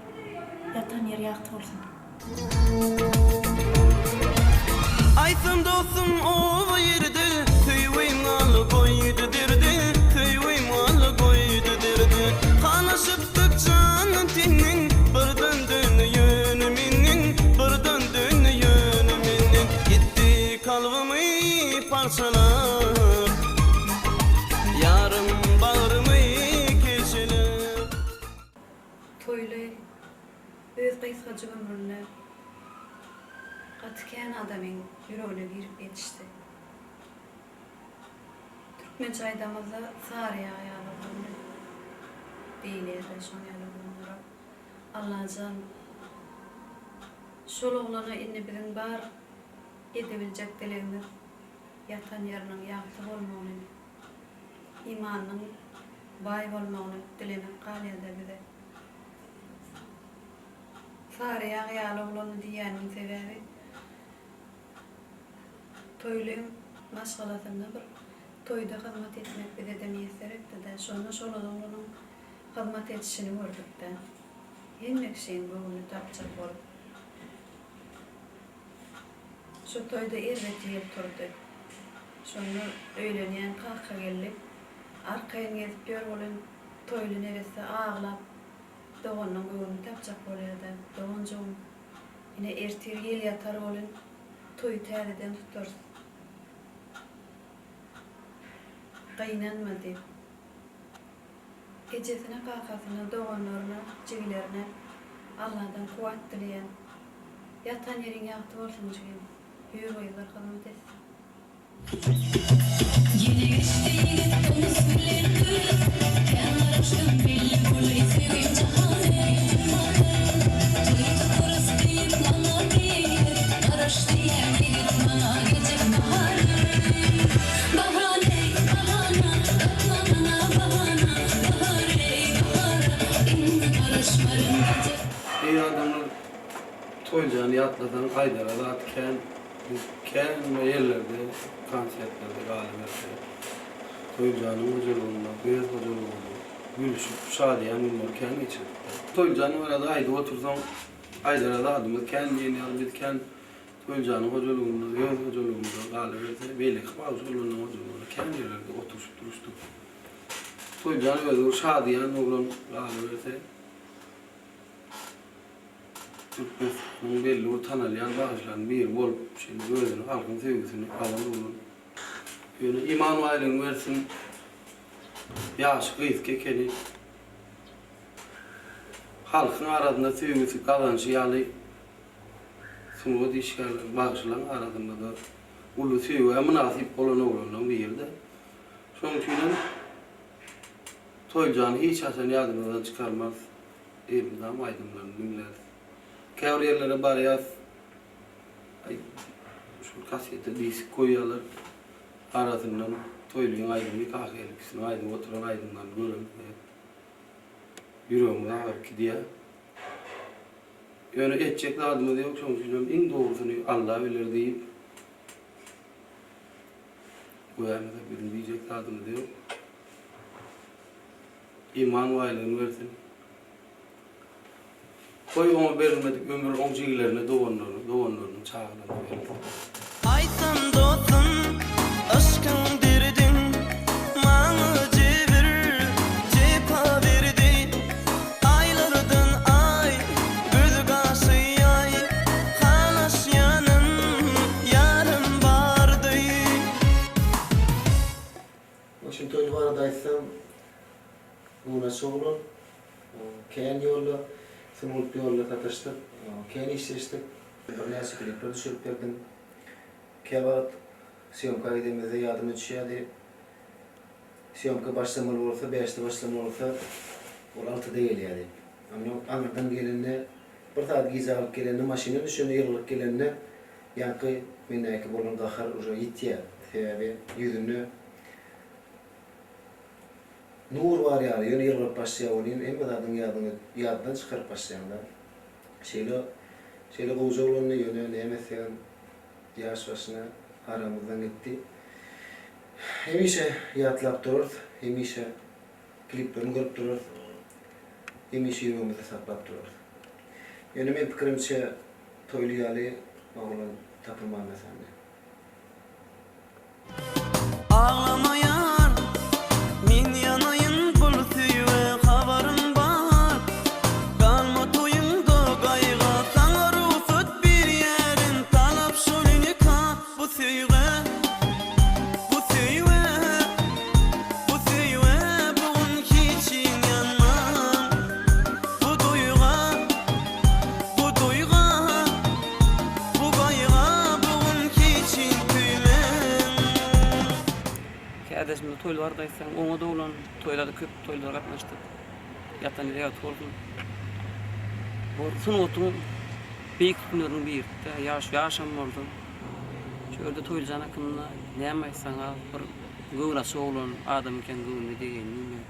Ýatan ýeri ýagty bolsun. Aýtsam dostum oba ýerde Söýgim galdy goýdy derde Söýgim galdy goýdy derde Halaşypdyk jandan tenden Birden döndi ýöne menden Birden döndi ýöne menden Gitdi kalbymy parçalap Ýarym bagrymy keşelep. Toýly öz gysgajyk ömründe gaty kän adamyň ýüregine girip ýetişdi. Türkmençe aýdamyzda sary ýag ýaly oglandy diýilýär-dä şoň ýaly oglanlara. Allajan şol oglana indi biziň bar edebiljek dilegimiz ýatan ýeriniň ýagty bolmagyny, imanynyň baý bolmagyny dilemek galýar-da bize. Sary ýag ýaly oglandy diýýänimiň sebäbi Toýlyň maşgalasynda bir toýda hyzmat etmek bize-de miýesser etdi-dä. Şonda şol oglanyň hyzmat edişini gördük-dä. Hemme kişiň göwnüni tapjak bolup. Şo toýda erbet ýel turdy. Şonda öýlenýän Kakageldi arkaýyn gezip ýör welin, Toýly neresse aglap, doganynyň göwnüni tapjak bolýar-da, Doganjygym, ine ertir ýel ýatar welin, toýy täzeden tutarys. Gynanma diýip. Ejesine, kakasyna, doganlaryna, jigilerine Alladan kuwwat dileýän. Ýatan ýeriň ýagty bolsun jigim. Hüýr gyzlar hyzmat etsin. Ýene geçdi ýigit tomus bilen güýz, Kän garaşdym belli bolaý söýgim jahany. Toý tutarys diýip maňa bir, Garaş diýýän ýigit maňa geljek bahary. Bahar eý, bahana, tapma maňa bahana, Bahar eý, bahara, indi garaşmaryn geljek. Eý adamlar Toýjany ýatlasaň aýdara zat kän. Biz kän ýerlerde konsertlerde galyberse, Toýljanyň hojalygynda, öz hojalygymyzda gülüşip, şadyýan günleri kän geçirdik-dä. Toýljan barada aýdyp otursaň, aýdara zadymyz kän diýen ýaly, biz kän Toýljanyň hojalygynda, öz hojalygymyzda galyberse, beýleki bagşy oglanlaryň hojalygynda kän ýerlerde oturyşyp-duruşdyk. Toýljan özi bir şadyýan oglan galyberse. Türkmenistanyň belli bir tanalýan bagşylarynyň biri bolup, şeýle özüni halkyň söýgüsini alan oglan. Ýöne iman baýlygyny bersin, ýaşy gysga ekeni. Halkyň arasynda söýgüsi gazanşy ýaly sungat işgärleri, bagşylaryň arasynda-da uly söýgä mynasyp bolan oglanlaryň biri-de. Şonuň üçinem Toýjany hiç haçan ýadymyzdan çykarmarys. Elmydam aýdymlaryny diňläris. Käbir ýerlere barýas, aý, şol kasete disk goýýarlar. Arasyndan Toýlyň aýdymy, Kakageldi ikisiniň aýdyp oturan aýdymlaryny göremizde ýüregimiz agyryp gidýär. Ýöne etjek zadymyz ýok, şonuň üçinem iň dogrusyny Alla biler diýip, goýaýmasak biziň diýjek zadymyz ýok. Iman baýlygyny bersin. Goý oňa berilmedik ömür oň jigilerine, doganlaryna, doganlarynyň çagalaryna berilsin. Aýtsam dostum yşkyň derdin maňa jebir jepa berdi Aýlardan aý göz gaşy ýaý halaşýanym ýarym bardy. Washington barada aýtsam, göwnaçyk oglan. Kän ýolda, sungat ýolunda sataşdyk, kän işleşdik. Birnäçe klipler düşürip berdim. Käwagt sýomka gidemizde ýadyma düşýärdi. Sýomka başlamaly bolsa, bäşde başlamaly bolsa, ol altyda gelýärdi. Onnoň aňyrdan gelende, bir sagat gijä galyp gelende, maşyndan düşende, ýylgyryp gelende, ýaňky mendäki bolan gahar uje ýitýär. Sebäbi ýüzünde Nur bar ýaly, ýöne ýylgyryp başlaýar welin, hemme zadyň ýadyňa, ýatdan çykaryp başlaýaň-da. Şeýle, şeýle gowja oglandy, ýöne näme etsegem, ýaş başyna aramyzdan gitdi. Hemişe ýatlap durarys, hemişe kliplerini görüp durarys, hemişe ýüregimizde saklap durarys. Ýöne meň pikirimçe, Toýly ýaly oglan tapylman asandy. Aglama ýar, men ýanaýyn bul söýgä habarym bar. Galma toýuňda gaýga saňa rugsat berýärin talap şol nika bu söýgä, bu söýgä, bu söýgä bu gün hiç ýanman bu duýga, bu duýga. Bu gaýga bu gün hiçin köýmen. Kärdeşimize toýly barada aýtsaň, oňa doglan toýlarda köp toýlara gatnaşdyk. Ýatan ýeri ýagty bolsun. Bu sungatyň beýik sütünleriniň biride, ýaş ýaşam bolsa. Şu ýerde Toýlyjan hakynda näme aýtsaň az, bir göwnaçyk oglan adam eken göwnüne degeni diýme.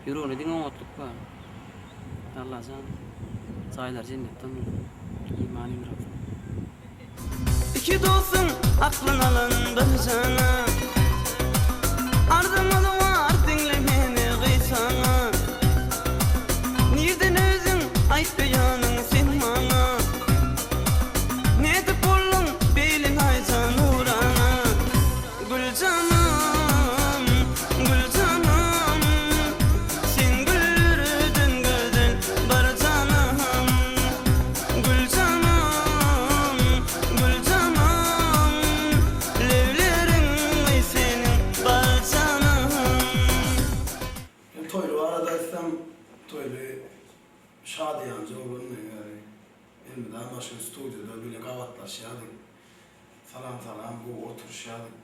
Ýüreginde diňe oňatlyk bar. Allajan jaýlary jennetden bolsun. Iman emri alsyn. Iki dostuň aklyn alan bir jana Arzymyz bar diňle meni gysaňa Nirden özüň aýt beýanyň sen maňa Nädip bolduň beýle naýza nurana Güljanam, Güljanam, sen güllerden gözel bir janam. Güljanam, Güljanam, lebleriň seniň bal janam. Men Toýly barada aýtsam, Toýly şadyýanja oglandy, ýagny elmydama şu studiýada bile gabatlaşýardyk. Salam salam gowy oturyşýardyk.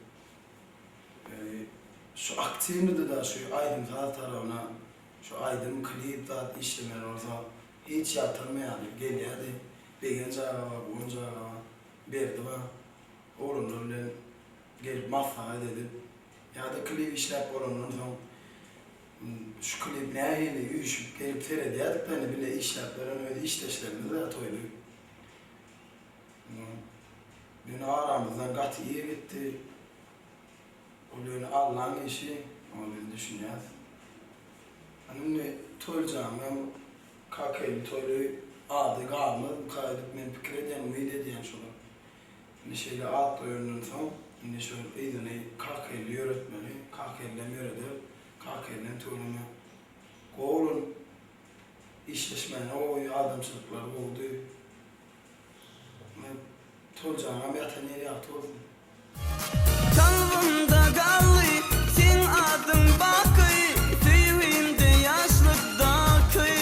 Şu aktiwnydy-da şu aýdym saz tarabyna şu aýdym klip zat işlemeli bolsa hiç ýatyrmaýardy gelýärdi Begenç aga bar Guwanç aga bar Berdi bar oglanlar bilen gelip maslahat edip ýa-da klip işläp bolandan soň şu klip nähili üýşüp gelip seredýärdik-de indi bile işläp ýören öz işdeşlerimiz-ä Toýly. Ýöne aramyzdan gaty ir gitdi. Ol ýöne Allaň işi, oňa biz düşünýäs. Ana indi Toýlyjanyňam Kakaelli Toýly ady galmazmyka öýdüp men pikir edýän, umyt edýän şola. Indi şeýle at goýandan soň indi şol yzyny Kakaelli ýöretmeli. Kakaellem ýöreder. Kakaellem tüweleme gowy oglan. Işleşmäne gowy, adamçylyklary gowudy. Toljanam ýatan ýeri ýagty bolsun. Kalbymda galdy seň adyň baky, Söýgimde ýaşlykdaky.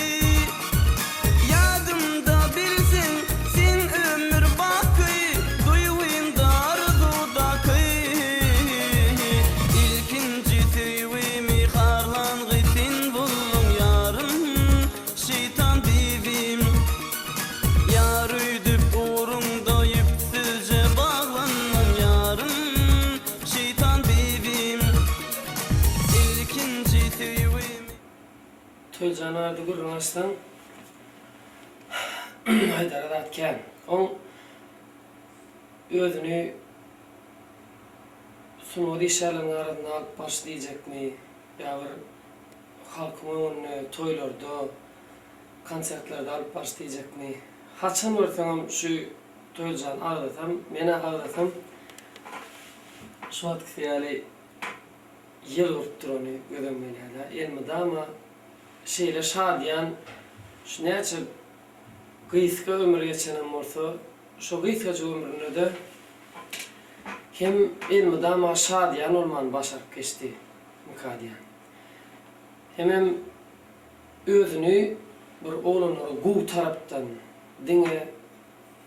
Ilkinji söýgimi. Toýjan barada gürrüň açsaň aýdara zat kän. Oň özüni sungat işgärleriniň arasynda alyp barşy diýjekmi ýa bir halkyň öňünde toýlarda, konsertlerde alyp barşy diýjekmi. Haçan görseňem şu Toýjany agzasam, men-ä agzasam şu wagtkysy ýaly ýylgyryp durany göz öňüme gelýär-dä. Elmydama şeýle şadyýan, şu näçe gysga ömür geçenem bolsa, şo gysgajyk ömründe-de hem elmydama şadyýan bolmany başaryp geçdi mika diýýän. Hemem özüni bir oglanlara gowy tarapdan, diňe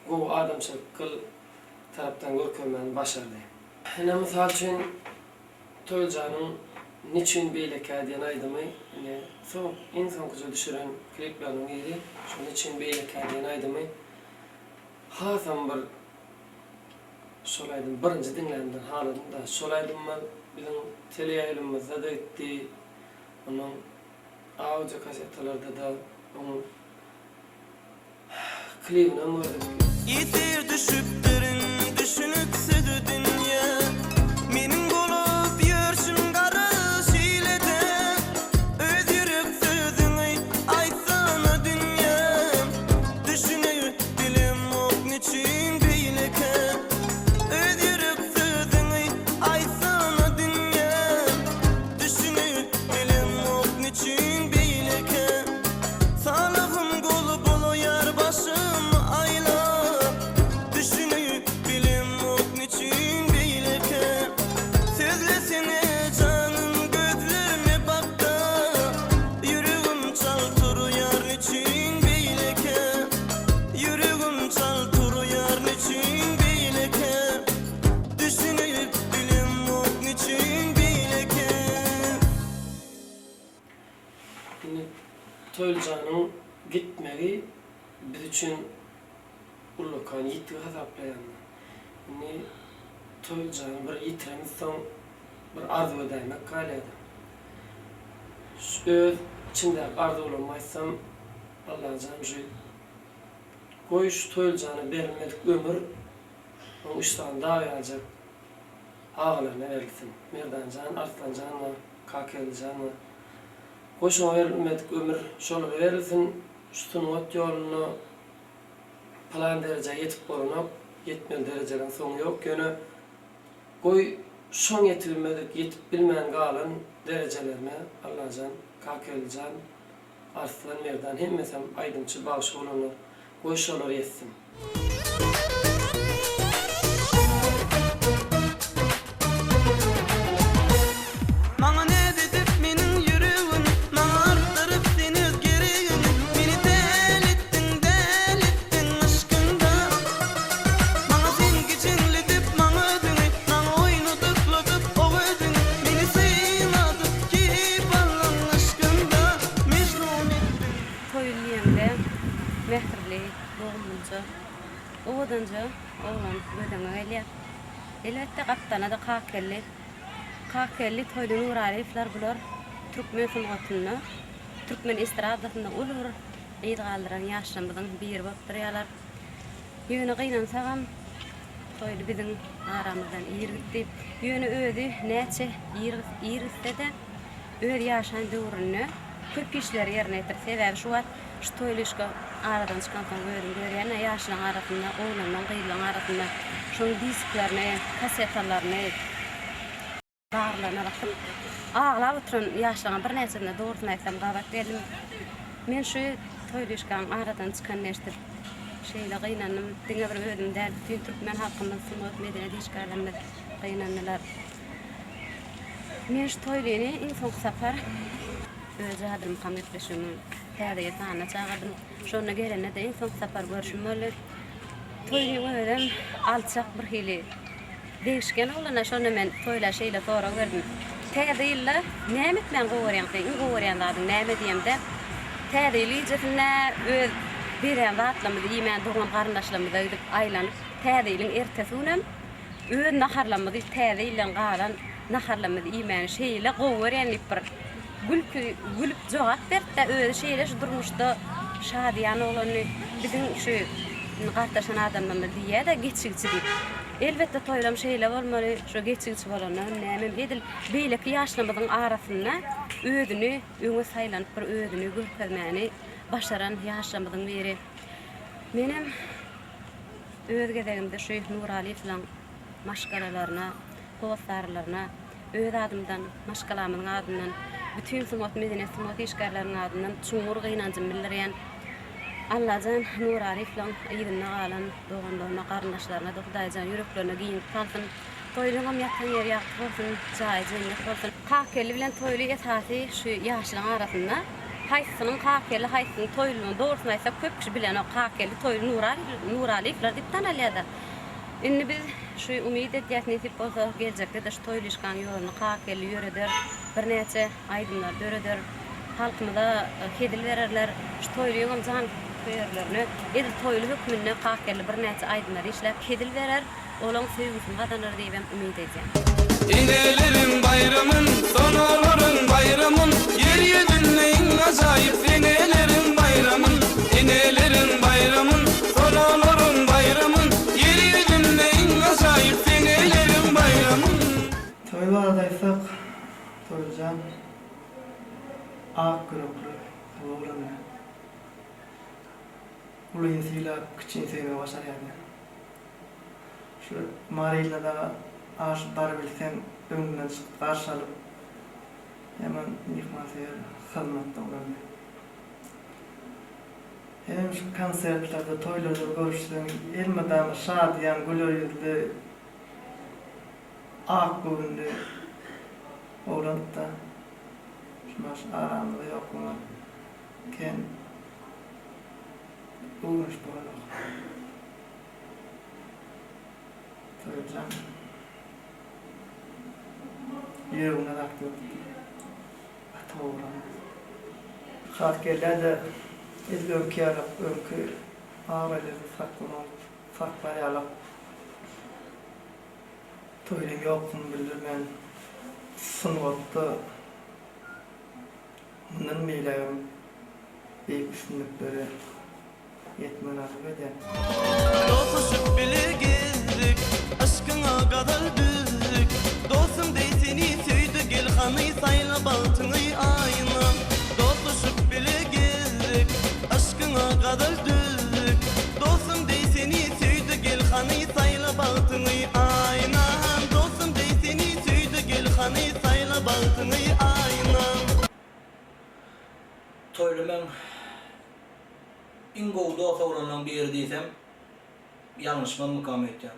gowy adamçylyk gyl tarapdan görkezmäni başardy. Ine, mysal üçin, Toýljanyň Niçün beýlekä diýen aýdymy, ine, soň, iň soňkuja düşüren klipleriniň biri, şu Niçün beýlekä diýen aýdymy hasam bir şol aýdymy birinji diňlänimden haladym-da. Şol aýdymymyz biziň teleýaýlymymyzda-da gitdi, ondan audio kasetalarda-da oň Klibinem gördük. Ýesir düşüpdirin düşüniksiz dünýä Meniň bolup ýörşüm gara şeýle-de Öz ýürek sözüňi aýtsana dünýäm Düşünip bilemok niçin beýlekä Öz ýürek sözüňi aýtsana dünýäm Düşünip bilemok niçin beýlekä Salahym gul bolaýar başym aýlap Düşünip bilemok niçin beýlekä Sözlesene janym gözlerime bakda Ýüregim çal turýar niçin beýlekä Ýüregim çal turýar niçin beýlekä Düşünip bilemok niçin beýlekä. Indi Toýlyjanyň gitmegi biz üçin ullakan ýitgi hasaplaýan men. Indi Toýlyjany bir ýitiremizsoň bir arzuw edäýmek galýada. Şu öz içimdäki arzuwlarymy aýtsam Allajan şu goý şu Toýlyjana berilmedik ömür oň üç sany dag ýaljak agalaryna berilsin. Merdanjan, Arslanjan we Kakeljan we Goý şoňa berilmedik ömür şolara berilsin, şu sungat ýolunda pylan derejä ýetip bolanok, ýetmeli derejeleň soňy ýok, ýöne goý şoň ýetibilmedik, ýetip bilmän galan derejelerine Allajan, Kakeljan, Arslan, Merdan hemmesem aýdymçy, bagşy bolanlar, goý şolar ýetsin. Maňa näz edip meniň ýüregim Maňa artdyryp sen öz geregiňi Meni däli etdiň, däli etdiň yşkyňda Maňa sen kiçeňledip maňa özüňi Maňa oýnadykladyp o gözüňi Meni syladyp keýp aldyň yşkyňda Mejnun etdiň. Toýly diýeňde mähirli, dogumlyja, owadanja oglan göz öňüňe gelýär. Elbetde, gapdalynda-da Kakgeldi. Kakgeldi Toýly Nuralyýewler bular türkmen sungatynda, türkmen estradasynda uly bir yz galdyran ýaşlarymyzyň biri bolup durýarlar. Ýöne gynansagam, Toýly biziň aramyzdan ir gitdi. Ýöne özi näçe ir ir gitse-de, öz ýaşan döwründe köp işleri ýerine ýetirdi. Sebäbi şu wagt şu Toýlyşka aradan çykansoň özüm görýän-ä ýaşlaryň arasynda, oglanlaryň, gyzlaryň arasynda şoň disklerini, kasetalaryny bagyrlaryna basyp aglap oturan ýaşlaryň birnäçesine dogrusyny aýtsam gabat geldim. Men şu Toýlyşkaň aradan çykanyny eşidip şeýle gynandym. Diňe bir özüm däl, bütin türkmen halkymyz, sungat, medeniýet işgärlerimiz gynandylar. Men şu Toýlyny iň soňky sapar öz jadylmykam gepleşigimiň Täze ýyl sanyna çagyrdym. Şonda gelende-de iň soňky sapar görşüm boldy. Toýlyň özem alçak bir hili degişgen oglan-a. Şonda men Toýla şeýle sorag berdim. Täze ýylda näme etmäni gowy görýäň sen? Iň gowy görýän zadyň näme diýemde, Täze ýyl gijesinde öz berýän zatlarymyzy iýmän naharlarymyzy iýmäni şeýle gowy görýän diýip bir gülki gülüp jogap berdi-de, özi şeýle şu durmuşda şadyýan oglandy. Biziň şu indi gartaşan adamlarymyz diýýär-de geçigçi diýip. Elbetde toýlam şeýle bolmaly, şu geçigçi bolandan nämem edil beýleki ýaşlarymyzyň arasynda özüni öňe saýlanyp bir özüni görkezmäni başaran ýaşlarymyzyň biri. Menem öz gezegimde şu Nuralyýewlaň maşgalalaryna, hossarlaryna öz adymdan, maşgalamyzyň adyndan, bütin sungat, medeniýet, sungat işgärleriniň adyndan çuňňur gynanjymy bildirýän. Allajan Nuralyýewlaň yzynda galan doganlaryna, garyndaşlaryna-da Hudaýjan ýüreklerine giňlik salsyn. Toýlyňam ýatan ýeri ýagty bolsun, jaýy jennet bolsun. Kakgeldi bilen Toýly esasy şu ýaşlaryň arasynda haýsysynyň Kakgeldi haýsysynyň Toýlydygyny dogrusyny aýtsak köp kişi bilenok. Kakgeldi Toýly Nuralyýewler diýip tanalýada. Indi biz şu umyt edýäs nesip bolsa geljekde-de şu Toýlyşkaň ýoluny Kakgeldi ýöreder, birnäçe aýdymlar döreder, halkymyza hezil bererler. Şu Toýlyňam jan söýerlerine edil Toýly hökmünde Kakgeldi birnäçe aýdymlar işläp hezil berer. Olaň söýgüsini gazanar diýibem umyt edýän. Eneleriň baýramyn, sonalaryň baýramyn, Ýer ýüzünde iň ajaýyp seneleriň baýramyn. Eneleriň baýramyn, sonalaryň baýramyn, Ýer ýüzünde iň ajaýyp seneleriň baýramyn. Toý barada aýtsak, Toýlyjan ak ýürekli oglandy. Ulyny sylap, kiçini söýmegi başarýardy. Şu Maryla daga aşyp barybilseň öňüňden çykyp garşy alyp ýaman myhmansöýer hyzmatda bolardy. Hemem şu konsertlerde toýlarda görüşseň elmydama şadyýan güler ýüzli ak göwünli oglandy-da. Şumaş aramyzda ýoklugyna kän öwrenişip bolanok. Toýjan. Ýüregimde zat ýokdy. Gaty oglan. Has gelýär-de edil öňki ýalak, öňki abraýlaryny saklamak, saklar ýalak. Toýlyň ýokdugyny bildirmän, sungatda mundan beýlägem beýik üstünliklere Ýetmegi arzuw edýän. Dostlaşyp bile gezdik, Yşkyňa gazal düzdük. Dostum deý seni söýdük, Gel hany saýla bagtyňy aýna. Dostlaşyp bile gezdik, Yşkyňa gazal düzdük. Dostum deý seni söýdük, Gel hany saýla bagtyňy aýna. Dostum deý seni söýdük, Gel hany saýla bagtyňy aýna. Toýly meň Iň gowy dos oglanlaň biri diýsem ýalňyşmammykam öýtýän.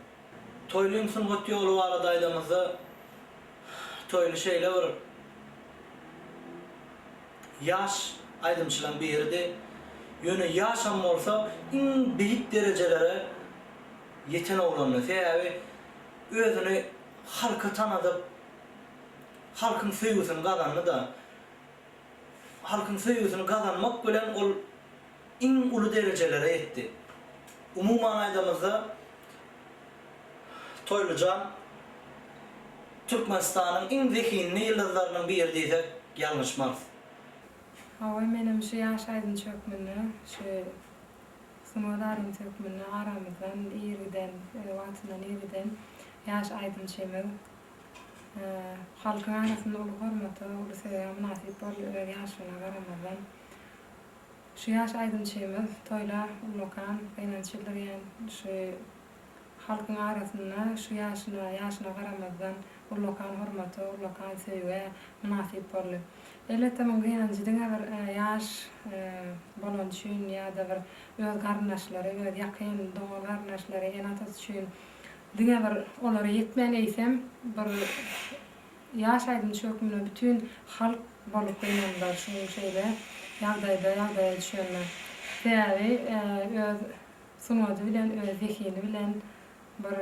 Toýlyň sungat ýoly barada aýdamyzda Toýly şeýle bir ýaş aýdymçylaň biridi. Ýöne ýaşam bolsa iň beýik derejelere ýeten oglandy. Sebäbi özüni halka tanadyp halkyň söýgüsini gazandy-da. Halkyň söýgüsini gazanmak bilen ol iň uly derejelere ýetdi. Umuman aýdamyzda, Toýlyjan Türkmenistanyň iň zehinli ýyldyzlarynyň biri diýsek ýalňyşmarys. Hawa menem şu ýaş aýdymçy hökmünde şu sungat adamsy hökmünde aramyzdan ir giden wagtyndan ir giden ýaş aýdymçymyz Halkyň arasynda uly hormata, uly söýgä mynasyp boldy öz ýaşlygyna garamazdan. Şu ýaş aýdymçymyz Toýla ullakan gynanç bildirýän şu halkyň arasynda şu ýaşyna ýaşyna garamazdan ullakan hormata, ullakan söýgä mynasyp boldy. Elbetde muň gynanjy diňe bir ýaş bolany üçin ýa-da bir öz garyndaşlary, öz ýakyn dogan-garyndaşlary, ene-atasy üçin Diňe bir olara ýetmän eýsem bir ýaş aýdymçy hökmünde bütin halk bolup gynandylar şu şeýle ýagdaýda ýagdaýa düşenine. Sebäbi öz sungaty bilen öz zehini bilen bir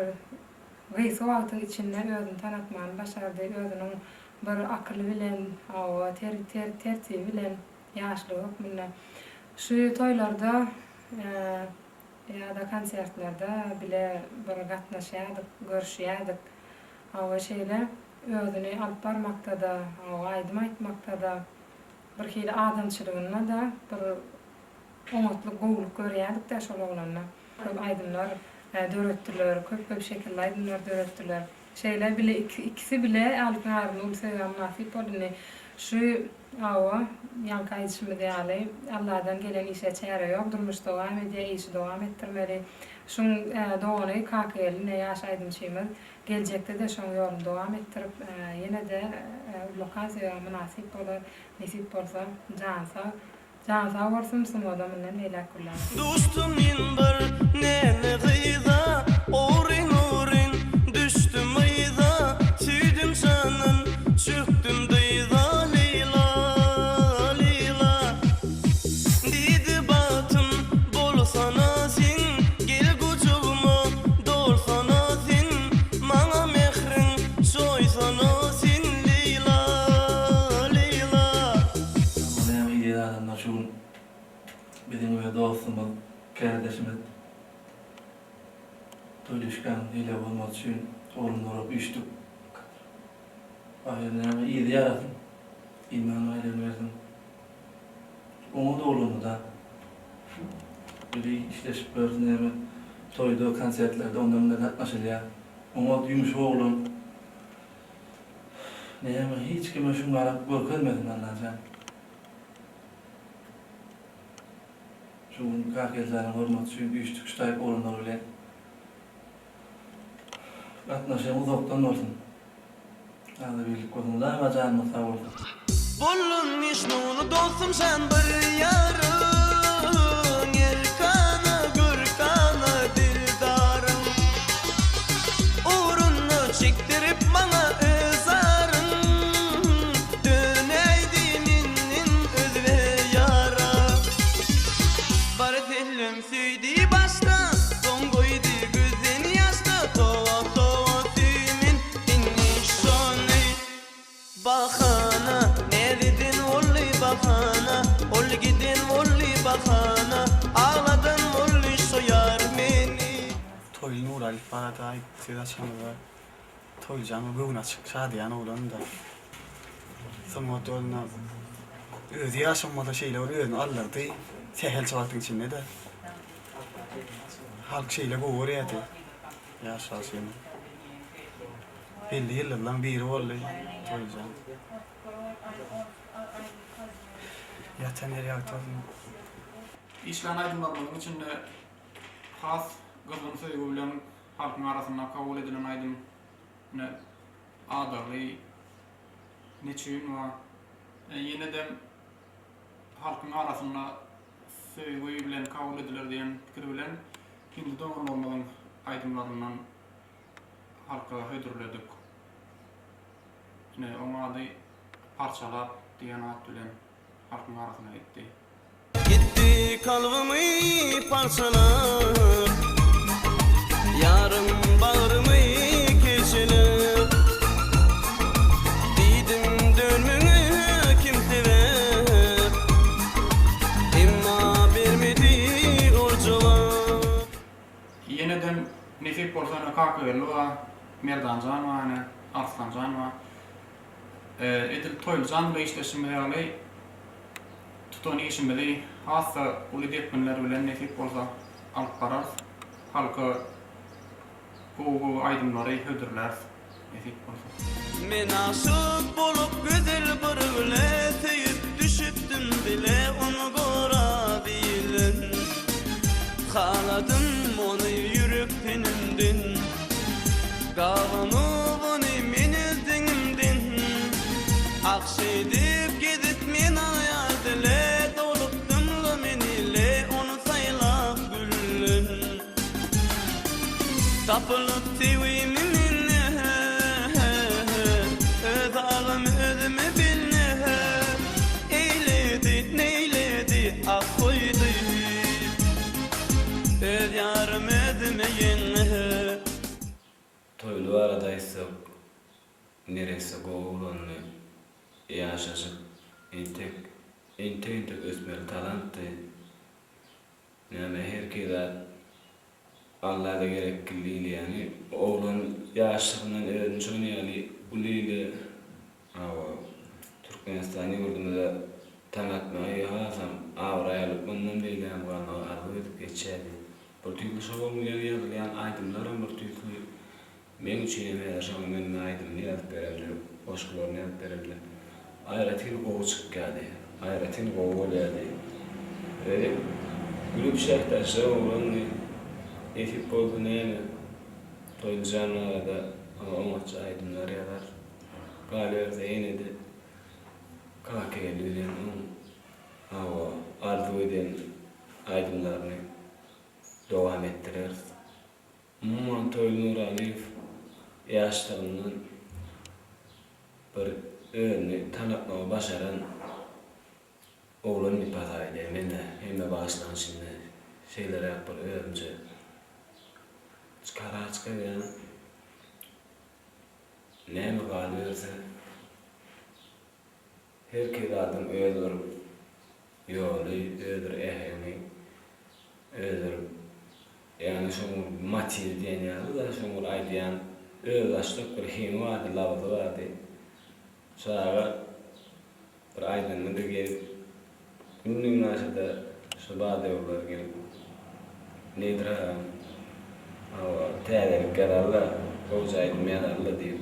gysga wagtyň içinde özüni tanatmany başardy özüniň bir akyly bilen hawa ter ter tertibi bilen ýaşlygy hökmünde şu toýlarda Ýa-da konsertlerde bile bir gatnaşýardyk, görüşýärdik. Hawa, şeýle. Özüni alyp barmakda-da, aýdym aýtmakda-da, birhili adamçylygynda-da bir oňatlyk, gowulyk görýärdik-dä şol oglanda. Köp aýdymlar döretdiler, köp-köp şekilli aýdymlar döretdiler. Şeýle bile ikisi bile Alypyň arasynda uly söýgä mynasyp boldy. Indi şu hawa, ýaňky aýdyşymyz ýaly, Alladan gelen işe çäre ýok, durmuş dowam edýär, işi dowam etdirmeli. Şuň dogany Kakageldi ine ýaş aýdymçymyz geljekde-de şoň ýoluny dowam etdirip, ýene-de ullakan söýgä mynasyp bolar, nesip bolsa, jany sag. Jany sag bolsun sungada mundan beýläk gülläp. Duşdum men bir näzli gyza, Ogryn-ogryn düşdüm yza, Tüýdüm jandan, çökdüm dyza, Leýla, Leýla. Diýdi bagtym bolsana sen, Gel gujagyma dolsana sen, Maňa mähriň çoýsana sen, Leýla, Leýla. Muny hem idýän adamlar şu gün biziň öz dostumyz, kärdeşimiz Toýlyşkaň hile bolmasy üçin oglanlara üýşdük. Ahyry näme yzy ýarasyn, iman gaýdyny bersin. Oňa doglandy-da. Bili işleşip ýörüs näme toýda, konsertlerde onda-munda gatnaşylýar. Oňat ýumşak oglan. Näme hiç kime şuňňarak görkezmesin Allajan. Şu gün Kakeljanyň hormaty üçin üýşdük şu taýyp oglanlar bilen. Gatnaşygyň uzakdan bolsun. Agzybirlik bolsun. Mydama janymyz sag bolsun. Boldum meşnun dostum sen bir ýaryň Erkana görkana dildarym Ugrunda çekdirip maňa öz aryn Dönäýdi menden özge ýara Bar sellem söýdi başda Soň goýdy gözden ýaşda Toba toba söýmen indi şony Bahana, näzeden boldy bahana, Ol giden boldy bahana, Agladan boldy şo ýar meni. Toýly Nuralyýew barada aýdyp söz açanyňyzda Toýlyjan ol göwni açyk, şadyýan oglandy. Sungat ýolunda özi ýaşam bolsa şeýle bir özüni aldyrdy, sähelçe wagtyň içinde-de. Halk şeýle gowy görýärdi ýaş bagşyny. Belli ýyldyzlaň biri boldy Toýlyjan. Ýatan ýeri ýagty bolsun. Işlän aýdymlarymyzyň içinde has gyzgyn söýgi bilen halkyň arasynda kabul edilen aýdym ine Adagly Neçüýn bar. Ýenedem halkyň arasynda söýgi bilen kabul ediler diýen pikir bilen hindi doganlarymyzyň aýdymlaryndan halka hödürledik. Ine, oň ady Parçalap diýen at bilen halkyň arasyna gitdi. Gitdi kalbymy parçalap, Ýarym bagrymy keçelep. Diýdim dönmeňe kim sebäp, Emma bermedi ol jogap. Ýenedem nesip bolsa ine Kakageldi bar, Merdanjan bar ine, Arslanjan bar. Edil Toýlyjan bilen işleşimiz ýaly tutan işimizi has-da uly depginler bilen nesip bolsa alyp bararys. Halka gowy-gowy aýdymlary hödürläris nesip bolsa. Men aşyk bolup gözel bir güle Söýüp düşüpdim bile ony gora bilen Haladym ony ýürek tenimden Gabanyp ony men öz deňimden Ah şeýdip gezip men aýal dile Dolupdym-la men ile ony saýlap gülden Tapylyp söýgimi mende Öz halym özüme bende Eýledi, neýledi, ah goýdy Öz ýarym özüme ýeňňe. Toýly barada aýtsak, neresse gowy oglandy, ýaşajyk, entek, entek-entek ösmeli talantdy. Näme herki zat Allada gerekli diýilýäni, oglan ýaşlygyndan özüni şon ýaly. uly ile hawa Türkmenistan ýurdumyza tanatmagy hasam abraý alyp mundan beýlägem galmagy arzuw edip geçýärdi. Bir tüýsli şol bilen ýazylýan aýdymlaram bir tüýsli Meň üçin hem häzir şoňa men indi aýdymyny ýazyp beremde, goşgularyny ýazyp beremde aýratyn gowy çykýardy, aýratyn gowy bolýardy. Özi gülüp şähdaçjak oglandy. Nesip bolsa näme, Toýlyjan barada oňatja aýdymlar ýazar. Galyberse ýene-de Kakageldi bilen oň hawa arzuw eden aýdymlaryny dowam etdireris. Umuman Toýly Nuralyýew ýaşlygyndan bir özüni tanatmagy başaran oglan diýip hasap edýän men-ä hemme bagyşlaň içinde şeýleräk bir özümçe karar çykarýan näme galyberse Herki zadyň öz bir ýoly, öz bir äheňi, öz bir ýagny şoň bir motiwi diýen ýaly-da, şoň bir aýdýan özbaşdak bir heňi bardy, labyzy bardy. Çaga bir aýdanda-da gelip, günde-günaşa-da şu badewler gelip, Nedir agam, hawa, täzelik ýazaly-da, gowja aýdym ýazaly-da diýip.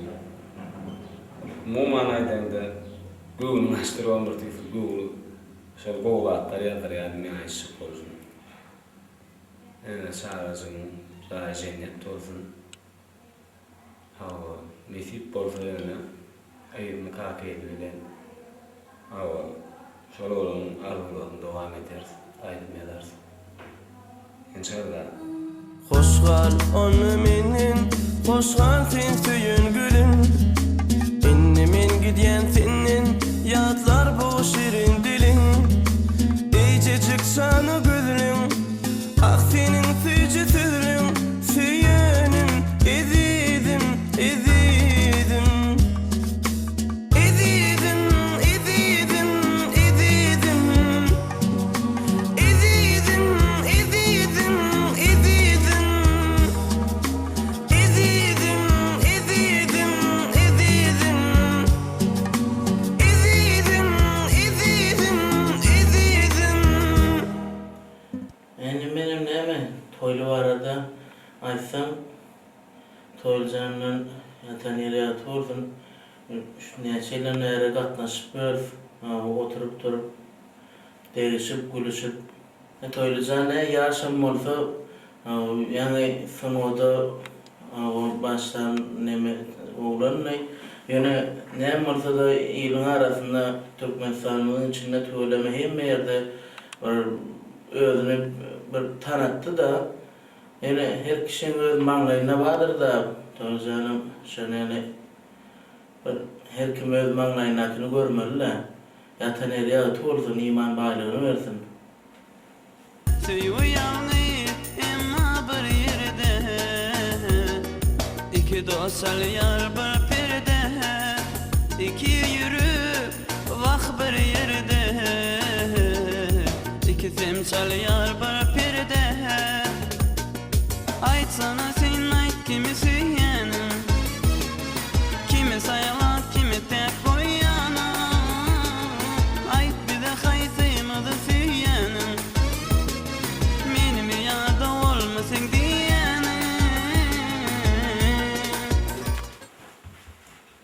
Umuman aýdaňda, göwnüňi açdyrybam bir tüýsli göwni şol gowy zatlar ýazdyrýardy meň aýtjak bolşum. Ýöne çagajygyň jaýy jennet bolsun. Hawa, nesip bolsa ýöne yzyny kaka eli bilen hawa şol oglanyň arzuwlaryny dowam ederis, aýdym ýazarys. Enşalla. Hoş gal onda menden, hoş gal sen söýen gülüm. Indi men gidýän senden, ýatlar bu şirin diliň. Eýjejik jana gözlüň, Ah seniň süýji sözlüň söýenim ezizim ezizim Ezizim ezizim ezizim Ezizim ezizim ezizim Ezizim ezizim ezizim Ezizim ezizim ezizim. Indi menem näme Toýly barada aýtsam Toýlyjan bilen ýatan ýeri ýagty bolsun şu näçe ýyldan bäri gatnaşyp ýörüs oturyp turup degişip gülüşip Toýlyjan nä ýaşam bolsa ýaňy sungata başlan neme oglandy ýöne näme bolsada iliň arasynda Türkmenistanymyzyň içinde tüweleme hemme ýerde bir özüni bir tanatdy-da. Ýöne her kişiň öz maňlaýynda bardyr-da, Toýlyjanam şony ýaly bir her kim öz maňlaýyndakyny görmeli-dä. Ýatan ýeri ýagty bolsun, iman baýlygyny bersin. Söýgi ýalňyz, emma bir ýerde Iki dost salýar bir perde Iki ýürek wah bir ýerde Ikisem çalýar bir perde Aýtsana sen aýt kimi söýýäniň Kimi saýlap kimi täk goýýanyň Aýt bize haýsymyzy söýýäniň Menimi ýa-da olmy seň diýýäniň.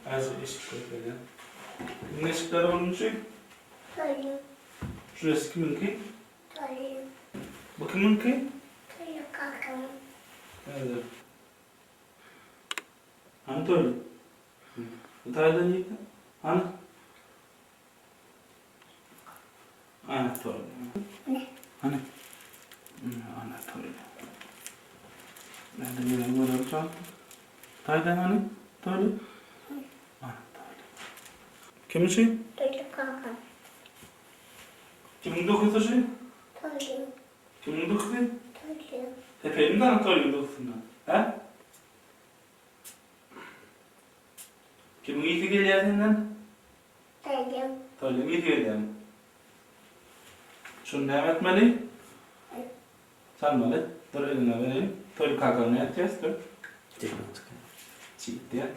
Häzir eşik görkezýän. Kimiň eşikleri onuň üçin? Toýly. Şurasy kimiňki? Toýly. Bu kimiňki? Toýly kakamyň. Häzir. Hany Toýly? Bu taýda nirde? Hany? Ana Toýly. Hany? Ana Toýly. Näde meni görer çal. Taýda hany? Toýly? Ana Toýly. Kim üçin? Toýly kakam. Kimiň duhysy şu? Toýly. Kimiň duhysy? Toýly. Tepeýin dana Toýlyň duhysyndan. Hä? Kimiň ysy gelýär senden? Toýlyň. Toýlyň ysy gelýärmi? Şuny näme etmeli? Salmaly. Dur eliňe bereýin. Toýly kakaň nätýäs dur. Çiýtýär.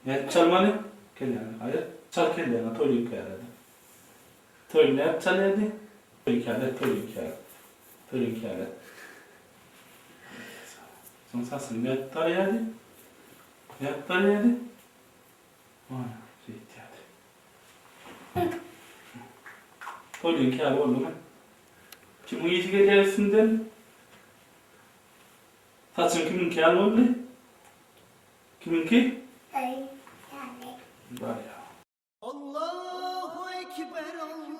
Nädip çalmaly? Kelläňi aýyr. Çal kelläňi Toýlyňky ýaly. Toýly nädip çalýardy? Toýlyňky ýaly, Toýlyňky ýaly. Toýlyňky ýaly. Soň saçyny nädip daraýardy? Nädip daraýardy? Ana, şeýtýärdi. Toýlyňky ýaly boldumy? Kimiň ysy gelýär üstünden? Saçyň kimiňki ýaly boldy? Kimiňki? Daýy ýaly. Barýa. Allahu Ekber Allah.